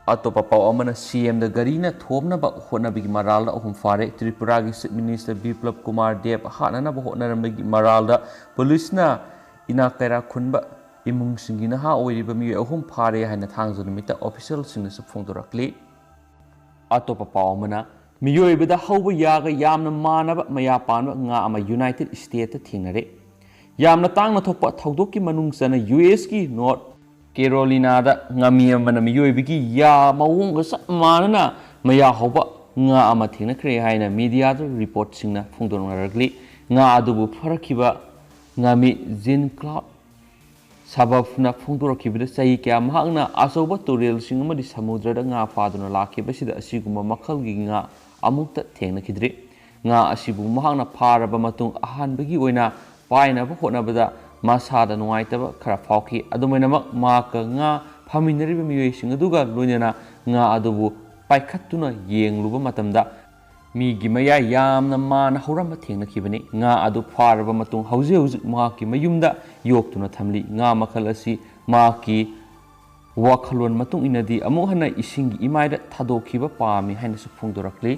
ꯑꯇꯣꯞꯄ ꯄꯥꯎ ꯑꯃꯅ, CMꯗ ꯒꯥꯔꯤꯅ ꯊꯣꯝꯅꯕ ꯍꯣꯠꯅꯕꯒꯤ ꯃꯔꯥꯜꯗ ꯑꯍꯨꯝ ꯐꯥꯔꯦ꯫ ꯇ꯭ꯔꯤꯄꯨꯔꯥꯒꯤ Chief Minister ꯕꯤꯄ꯭ꯂꯕ ꯀꯨꯃꯥꯔ ꯗꯦꯕ ꯍꯥꯠꯅꯅꯕ ꯍꯣꯠꯅꯔꯝꯕꯒꯤ ꯃꯔꯥꯜꯗ ꯄꯨꯂꯤꯁꯅ ꯏꯅꯥꯛ ꯀꯩꯔꯥꯛ ꯈꯨꯟꯕ ꯏꯃꯨꯡꯁꯤꯡꯒꯤ ꯅꯍꯥ ꯑꯣꯏꯔꯤꯕ ꯃꯤꯑꯣꯏ ꯑꯍꯨꯝ ꯐꯥꯔꯦ ꯍꯥꯏꯅ ꯊꯥꯡꯖ ꯅꯨꯃꯤꯠꯇ ꯑꯣꯐꯤꯁꯤꯌꯦꯜꯁꯤꯡꯅꯁꯨ ꯐꯣꯡꯗꯣꯔꯛꯂꯤ꯫ ꯑꯇꯣꯞꯄ ꯄꯥꯎ ꯑꯃꯅ, ꯃꯤꯑꯣꯏꯕꯗ ꯍꯧꯕ ꯌꯥꯒ ꯌꯥꯝꯅ ꯃꯥꯟꯅꯕ ꯃꯌꯥ ꯄꯥꯟꯕ ꯉꯥ ꯑꯃ ꯌꯨꯅꯥꯏꯇꯦꯗ ꯁ꯭ꯇꯦꯠꯇ ꯊꯦꯡꯅꯔꯦ꯫ ꯌꯥꯝꯅ ꯇꯥꯡꯅ ꯊꯣꯛꯄ ꯊꯧꯗꯣꯛꯀꯤ ꯃꯅꯨꯡ ꯆꯟꯅ USꯀꯤ ꯅꯣꯔꯠ ꯀꯦꯔꯣꯂꯤꯅꯥꯗ ꯉꯥꯃꯤ ꯑꯃꯅ ꯃꯤꯑꯣꯏꯕꯒꯤ ꯌꯥ ꯃꯑꯣꯡꯒ ꯆꯞ ꯃꯥꯟꯅꯅ ꯃꯌꯥ ꯍꯧꯕ ꯉꯥ ꯑꯃ ꯊꯦꯡꯅꯈ꯭ꯔꯦ ꯍꯥꯏꯅ ꯃꯤꯗꯤꯌꯥꯗ ꯔꯤꯄꯣꯔꯠꯁꯤꯡꯅ ꯐꯣꯡꯗꯣꯛꯅꯔꯛꯂꯤ꯫ ꯉꯥ ꯑꯗꯨꯕꯨ ꯐꯥꯔꯛꯈꯤꯕ ꯉꯥꯃꯤ ꯖꯤꯟ ꯀ꯭ꯂꯥꯎꯗ ꯁꯕꯐꯅ ꯐꯣꯡꯗꯣꯔꯛꯈꯤꯕꯗ, ꯆꯍꯤ ꯀꯌꯥ ꯃꯍꯥꯛꯅ ꯑꯆꯧꯕ ꯇꯨꯔꯦꯜꯁꯤꯡ ꯑꯃꯗꯤ ꯁꯃꯨꯗ꯭ꯔꯗ ꯉꯥ ꯐꯥꯗꯨꯅ ꯂꯥꯛꯈꯤꯕꯁꯤꯗ ꯑꯁꯤꯒꯨꯝꯕ ꯃꯈꯜꯒꯤ ꯉꯥ ꯑꯃꯨꯛꯇ ꯊꯦꯡꯅꯈꯤꯗ꯭ꯔꯤ꯫ ꯉꯥ ꯑꯁꯤꯕꯨ ꯃꯍꯥꯛꯅ ꯐꯥꯔꯕ ꯃꯇꯨꯡ ꯑꯍꯥꯟꯕꯒꯤ ꯑꯣꯏꯅ ꯄꯥꯏꯅꯕ ꯍꯣꯠꯅꯕꯗ ꯃꯁꯥꯗ ꯅꯨꯡꯉꯥꯏꯇꯕ ꯈꯔ ꯐꯥꯎꯈꯤ꯫ ꯑꯗꯨꯃꯥꯏꯅꯃꯛ ꯃꯍꯥꯛꯀ ꯉꯥ ꯐꯥꯃꯤꯟꯅꯔꯤꯕ ꯃꯤꯑꯣꯏꯁꯤꯡ ꯑꯗꯨꯒ ꯂꯣꯏꯅꯅ ꯉꯥ ꯑꯗꯨꯕꯨ ꯄꯥꯏꯈꯠꯇꯨꯅ ꯌꯦꯡꯂꯨꯕ ꯃꯇꯝꯗ ꯃꯤꯒꯤ ꯃꯌꯥꯏ ꯌꯥꯝꯅ ꯃꯥꯅ ꯍꯧꯔꯝꯕ ꯊꯦꯡꯅꯈꯤꯕꯅꯤ꯫ ꯉꯥ ꯑꯗꯨ ꯐꯥꯔꯕ ꯃꯇꯨꯡ ꯍꯧꯖꯤꯛ ꯍꯧꯖꯤꯛ ꯃꯍꯥꯛꯀꯤ ꯃꯌꯨꯝꯗ ꯌꯣꯛꯇꯨꯅ ꯊꯝꯂꯤ꯫ ꯉꯥ ꯃꯈꯜ ꯑꯁꯤ ꯃꯍꯥꯛꯀꯤ ꯋꯥꯈꯜꯂꯣꯟ ꯃꯇꯨꯡ ꯏꯟꯅꯗꯤ ꯑꯃꯨꯛ ꯍꯟꯅ ꯏꯁꯤꯡꯒꯤ ꯏꯃꯥꯏꯗ ꯊꯥꯗꯣꯛꯈꯤꯕ ꯄꯥꯝꯃꯤ ꯍꯥꯏꯅꯁꯨ ꯐꯣꯡꯗꯣꯔꯛꯂꯤ꯫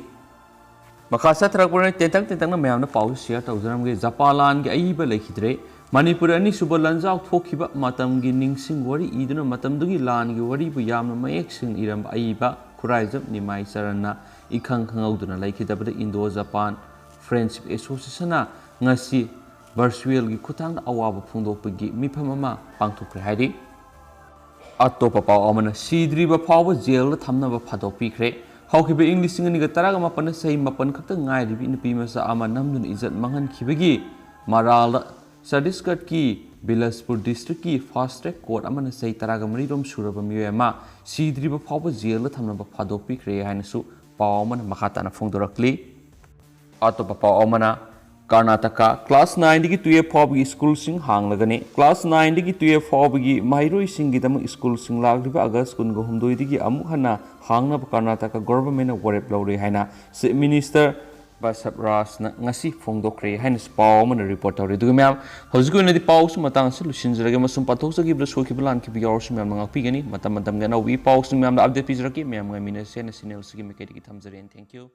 ꯃꯈꯥ ꯆꯠꯊꯔꯛꯄꯅ ꯇꯦꯟꯇꯛ ꯇꯦꯟꯇꯛꯅ ꯃꯌꯥꯝꯗ ꯄꯥꯎꯁꯤ ꯁꯤꯌꯔ ꯇꯧꯖꯔꯝꯒꯦ꯫ ꯖꯄꯥꯟ ꯂꯥꯟꯒꯤ ꯑꯏꯕ ꯂꯩꯈꯤꯗ꯭ꯔꯦ꯫ ꯃꯅꯤꯄꯨꯔ ꯑꯅꯤꯁꯨꯕ ꯂꯥꯟꯖꯥꯎ ꯊꯣꯛꯈꯤꯕ ꯃꯇꯝꯒꯤ ꯅꯤꯡꯁꯤꯡ ꯋꯥꯔꯤ ꯏꯗꯨꯅ ꯃꯇꯝꯗꯨꯒꯤ ꯂꯥꯟꯒꯤ ꯋꯥꯔꯤꯕꯨ ꯌꯥꯝꯅ ꯃꯌꯦꯛ ꯁꯦꯡꯅ ꯏꯔꯝꯕ ꯑꯏꯕ ꯈꯨꯔꯥꯏꯖꯝ ꯅꯤꯃꯥꯏ ꯆꯔꯟꯅ ꯏꯈꯪ ꯈꯪꯍꯧꯗꯅ ꯂꯩꯈꯤꯗꯕꯗ ꯏꯟꯗꯣ ꯖꯄꯥꯟ ꯐ꯭ꯔꯦꯟꯁꯤꯞ ꯑꯦꯁꯣꯁꯤꯌꯦꯁꯟꯅ ꯉꯁꯤ ꯚꯔꯆꯨꯋꯦꯜꯒꯤ ꯈꯨꯠꯊꯥꯡꯗ ꯑꯋꯥꯕ ꯐꯣꯡꯗꯣꯛꯄꯒꯤ ꯃꯤꯐꯝ ꯑꯃ ꯄꯥꯡꯊꯣꯛꯈ꯭ꯔꯦ ꯍꯥꯏꯔꯤ꯫ ꯑꯇꯣꯞꯄ ꯄꯥꯎ ꯑꯃꯅ ꯁꯤꯗ꯭ꯔꯤꯕ ꯐꯥꯎꯕ ꯖꯦꯜꯗ ꯊꯝꯅꯕ ꯐꯥꯗꯣꯛꯄꯤꯈ꯭ꯔꯦ꯫ ꯍꯧꯈꯤꯕ ꯏꯪ ꯂꯤꯁꯤꯡ ꯑꯅꯤꯒ ꯇꯔꯥꯒ ꯃꯥꯄꯟꯗ ꯆꯍꯤ ꯃꯥꯄꯟ ꯈꯛꯇ ꯉꯥꯏꯔꯤꯕꯤ ꯅꯨꯄꯤ ꯃꯆꯥ ꯑꯃ ꯅꯝꯗꯨꯅ ꯏꯖꯠ ꯃꯥꯡꯍꯟꯈꯤꯕꯒꯤ ꯃꯔꯥꯜꯗ ꯆꯇꯤꯁꯒꯔꯀꯤ ꯕꯤꯂꯁꯄꯨꯔ ꯗꯤꯁꯇ꯭ꯔꯤꯛꯀꯤ ꯐꯥꯁ ꯇ꯭ꯔꯦꯛ ꯀꯣꯔꯠ ꯑꯃꯅ ꯆꯍꯤ ꯇꯔꯥꯒ ꯃꯔꯤꯔꯣꯝ ꯁꯨꯔꯕ ꯃꯤꯑꯣꯏ ꯑꯃ ꯁꯤꯗ꯭ꯔꯤꯕ ꯐꯥꯎꯕ ꯖꯦꯜꯗ ꯊꯝꯅꯕ ꯐꯥꯗꯣꯛꯄꯤꯈ꯭ꯔꯦ ꯍꯥꯏꯅꯁꯨ ꯄꯥꯎ ꯑꯃꯅ ꯃꯈꯥ ꯇꯥꯅ ꯐꯣꯡꯗꯣꯔꯛꯂꯤ꯫ ꯑꯇꯣꯞꯄ ꯄꯥꯎ ꯑꯃꯅ ꯀꯔꯅꯥꯇꯀꯥ ꯀ꯭ꯂꯥꯁ ꯅꯥꯏꯟꯗꯒꯤ ꯇꯨꯌꯦꯜꯐ ꯐꯥꯎꯕꯒꯤ ꯁ꯭ꯀꯨꯜꯁꯤꯡ ꯍꯥꯡꯂꯒꯅꯤ꯫ ꯀ꯭ꯂꯥꯁ ꯅꯥꯏꯟꯗꯒꯤ ꯇꯨꯌꯦꯜꯐ ꯐꯥꯎꯕꯒꯤ ꯃꯍꯩꯔꯣꯏꯁꯤꯡꯒꯤꯗꯃꯛ ꯁ꯭ꯀꯨꯜꯁꯤꯡ ꯂꯥꯛꯂꯤꯕ ꯑꯥꯒꯁ ꯀꯨꯟꯒ ꯍꯨꯝꯗꯣꯏꯗꯒꯤ ꯑꯃꯨꯛ ꯍꯟꯅ ꯍꯥꯡꯅꯕ ꯀꯔꯅꯥꯇꯀꯥ ꯒꯣꯚꯔꯟꯃꯦꯟꯠꯅ ꯋꯥꯔꯦꯞ ꯂꯧꯔꯦ ꯍꯥꯏꯅ ꯆꯤꯐ ꯃꯤꯅꯤꯁꯇꯔ ꯕꯁꯕ ꯔꯥꯖꯅ ꯉꯁꯤ ꯐꯣꯡꯗꯣꯛꯈ꯭ꯔꯦ ꯍꯥꯏꯅꯁꯨ ꯄꯥꯎ ꯑꯃꯅ ꯔꯤꯄꯣꯔꯠ ꯇꯧꯔꯤ꯫ ꯑꯗꯨꯒ ꯃꯌꯥꯝ, ꯍꯧꯖꯤꯛꯀꯤ ꯑꯣꯏꯅꯗꯤ ꯄꯥꯎꯁꯤ ꯃꯇꯥꯡ ꯑꯁꯤ ꯂꯣꯏꯁꯤꯟꯖꯔꯒꯦ꯫ ꯃꯁꯨꯝ ꯄꯥꯊꯣꯛꯆꯈꯤꯕꯗ ꯁꯣꯏꯈꯤꯕ ꯂꯥꯟꯈꯤꯕ ꯌꯥꯎꯔꯁꯨ ꯃꯌꯥꯝꯅ ꯉꯥꯛꯄꯤꯒꯅꯤ꯫ ꯃꯇꯝ ꯃꯇꯝꯒꯤ ꯑꯅꯧꯕ ꯏ ꯄꯥꯎꯁꯤꯡ ꯃꯌꯥꯝꯗ ꯑꯞꯗꯦꯠ ꯄꯤꯖꯔꯛꯀꯦ꯫ ꯃꯌꯥꯝ ꯉꯥꯏꯃꯤꯟꯅꯁꯦꯅ ꯁꯤꯅꯦꯜꯁꯤꯒꯤ ꯃꯥꯏꯀꯩꯗꯒꯤ ꯊꯝꯖꯔꯦ꯫ Thank you꯫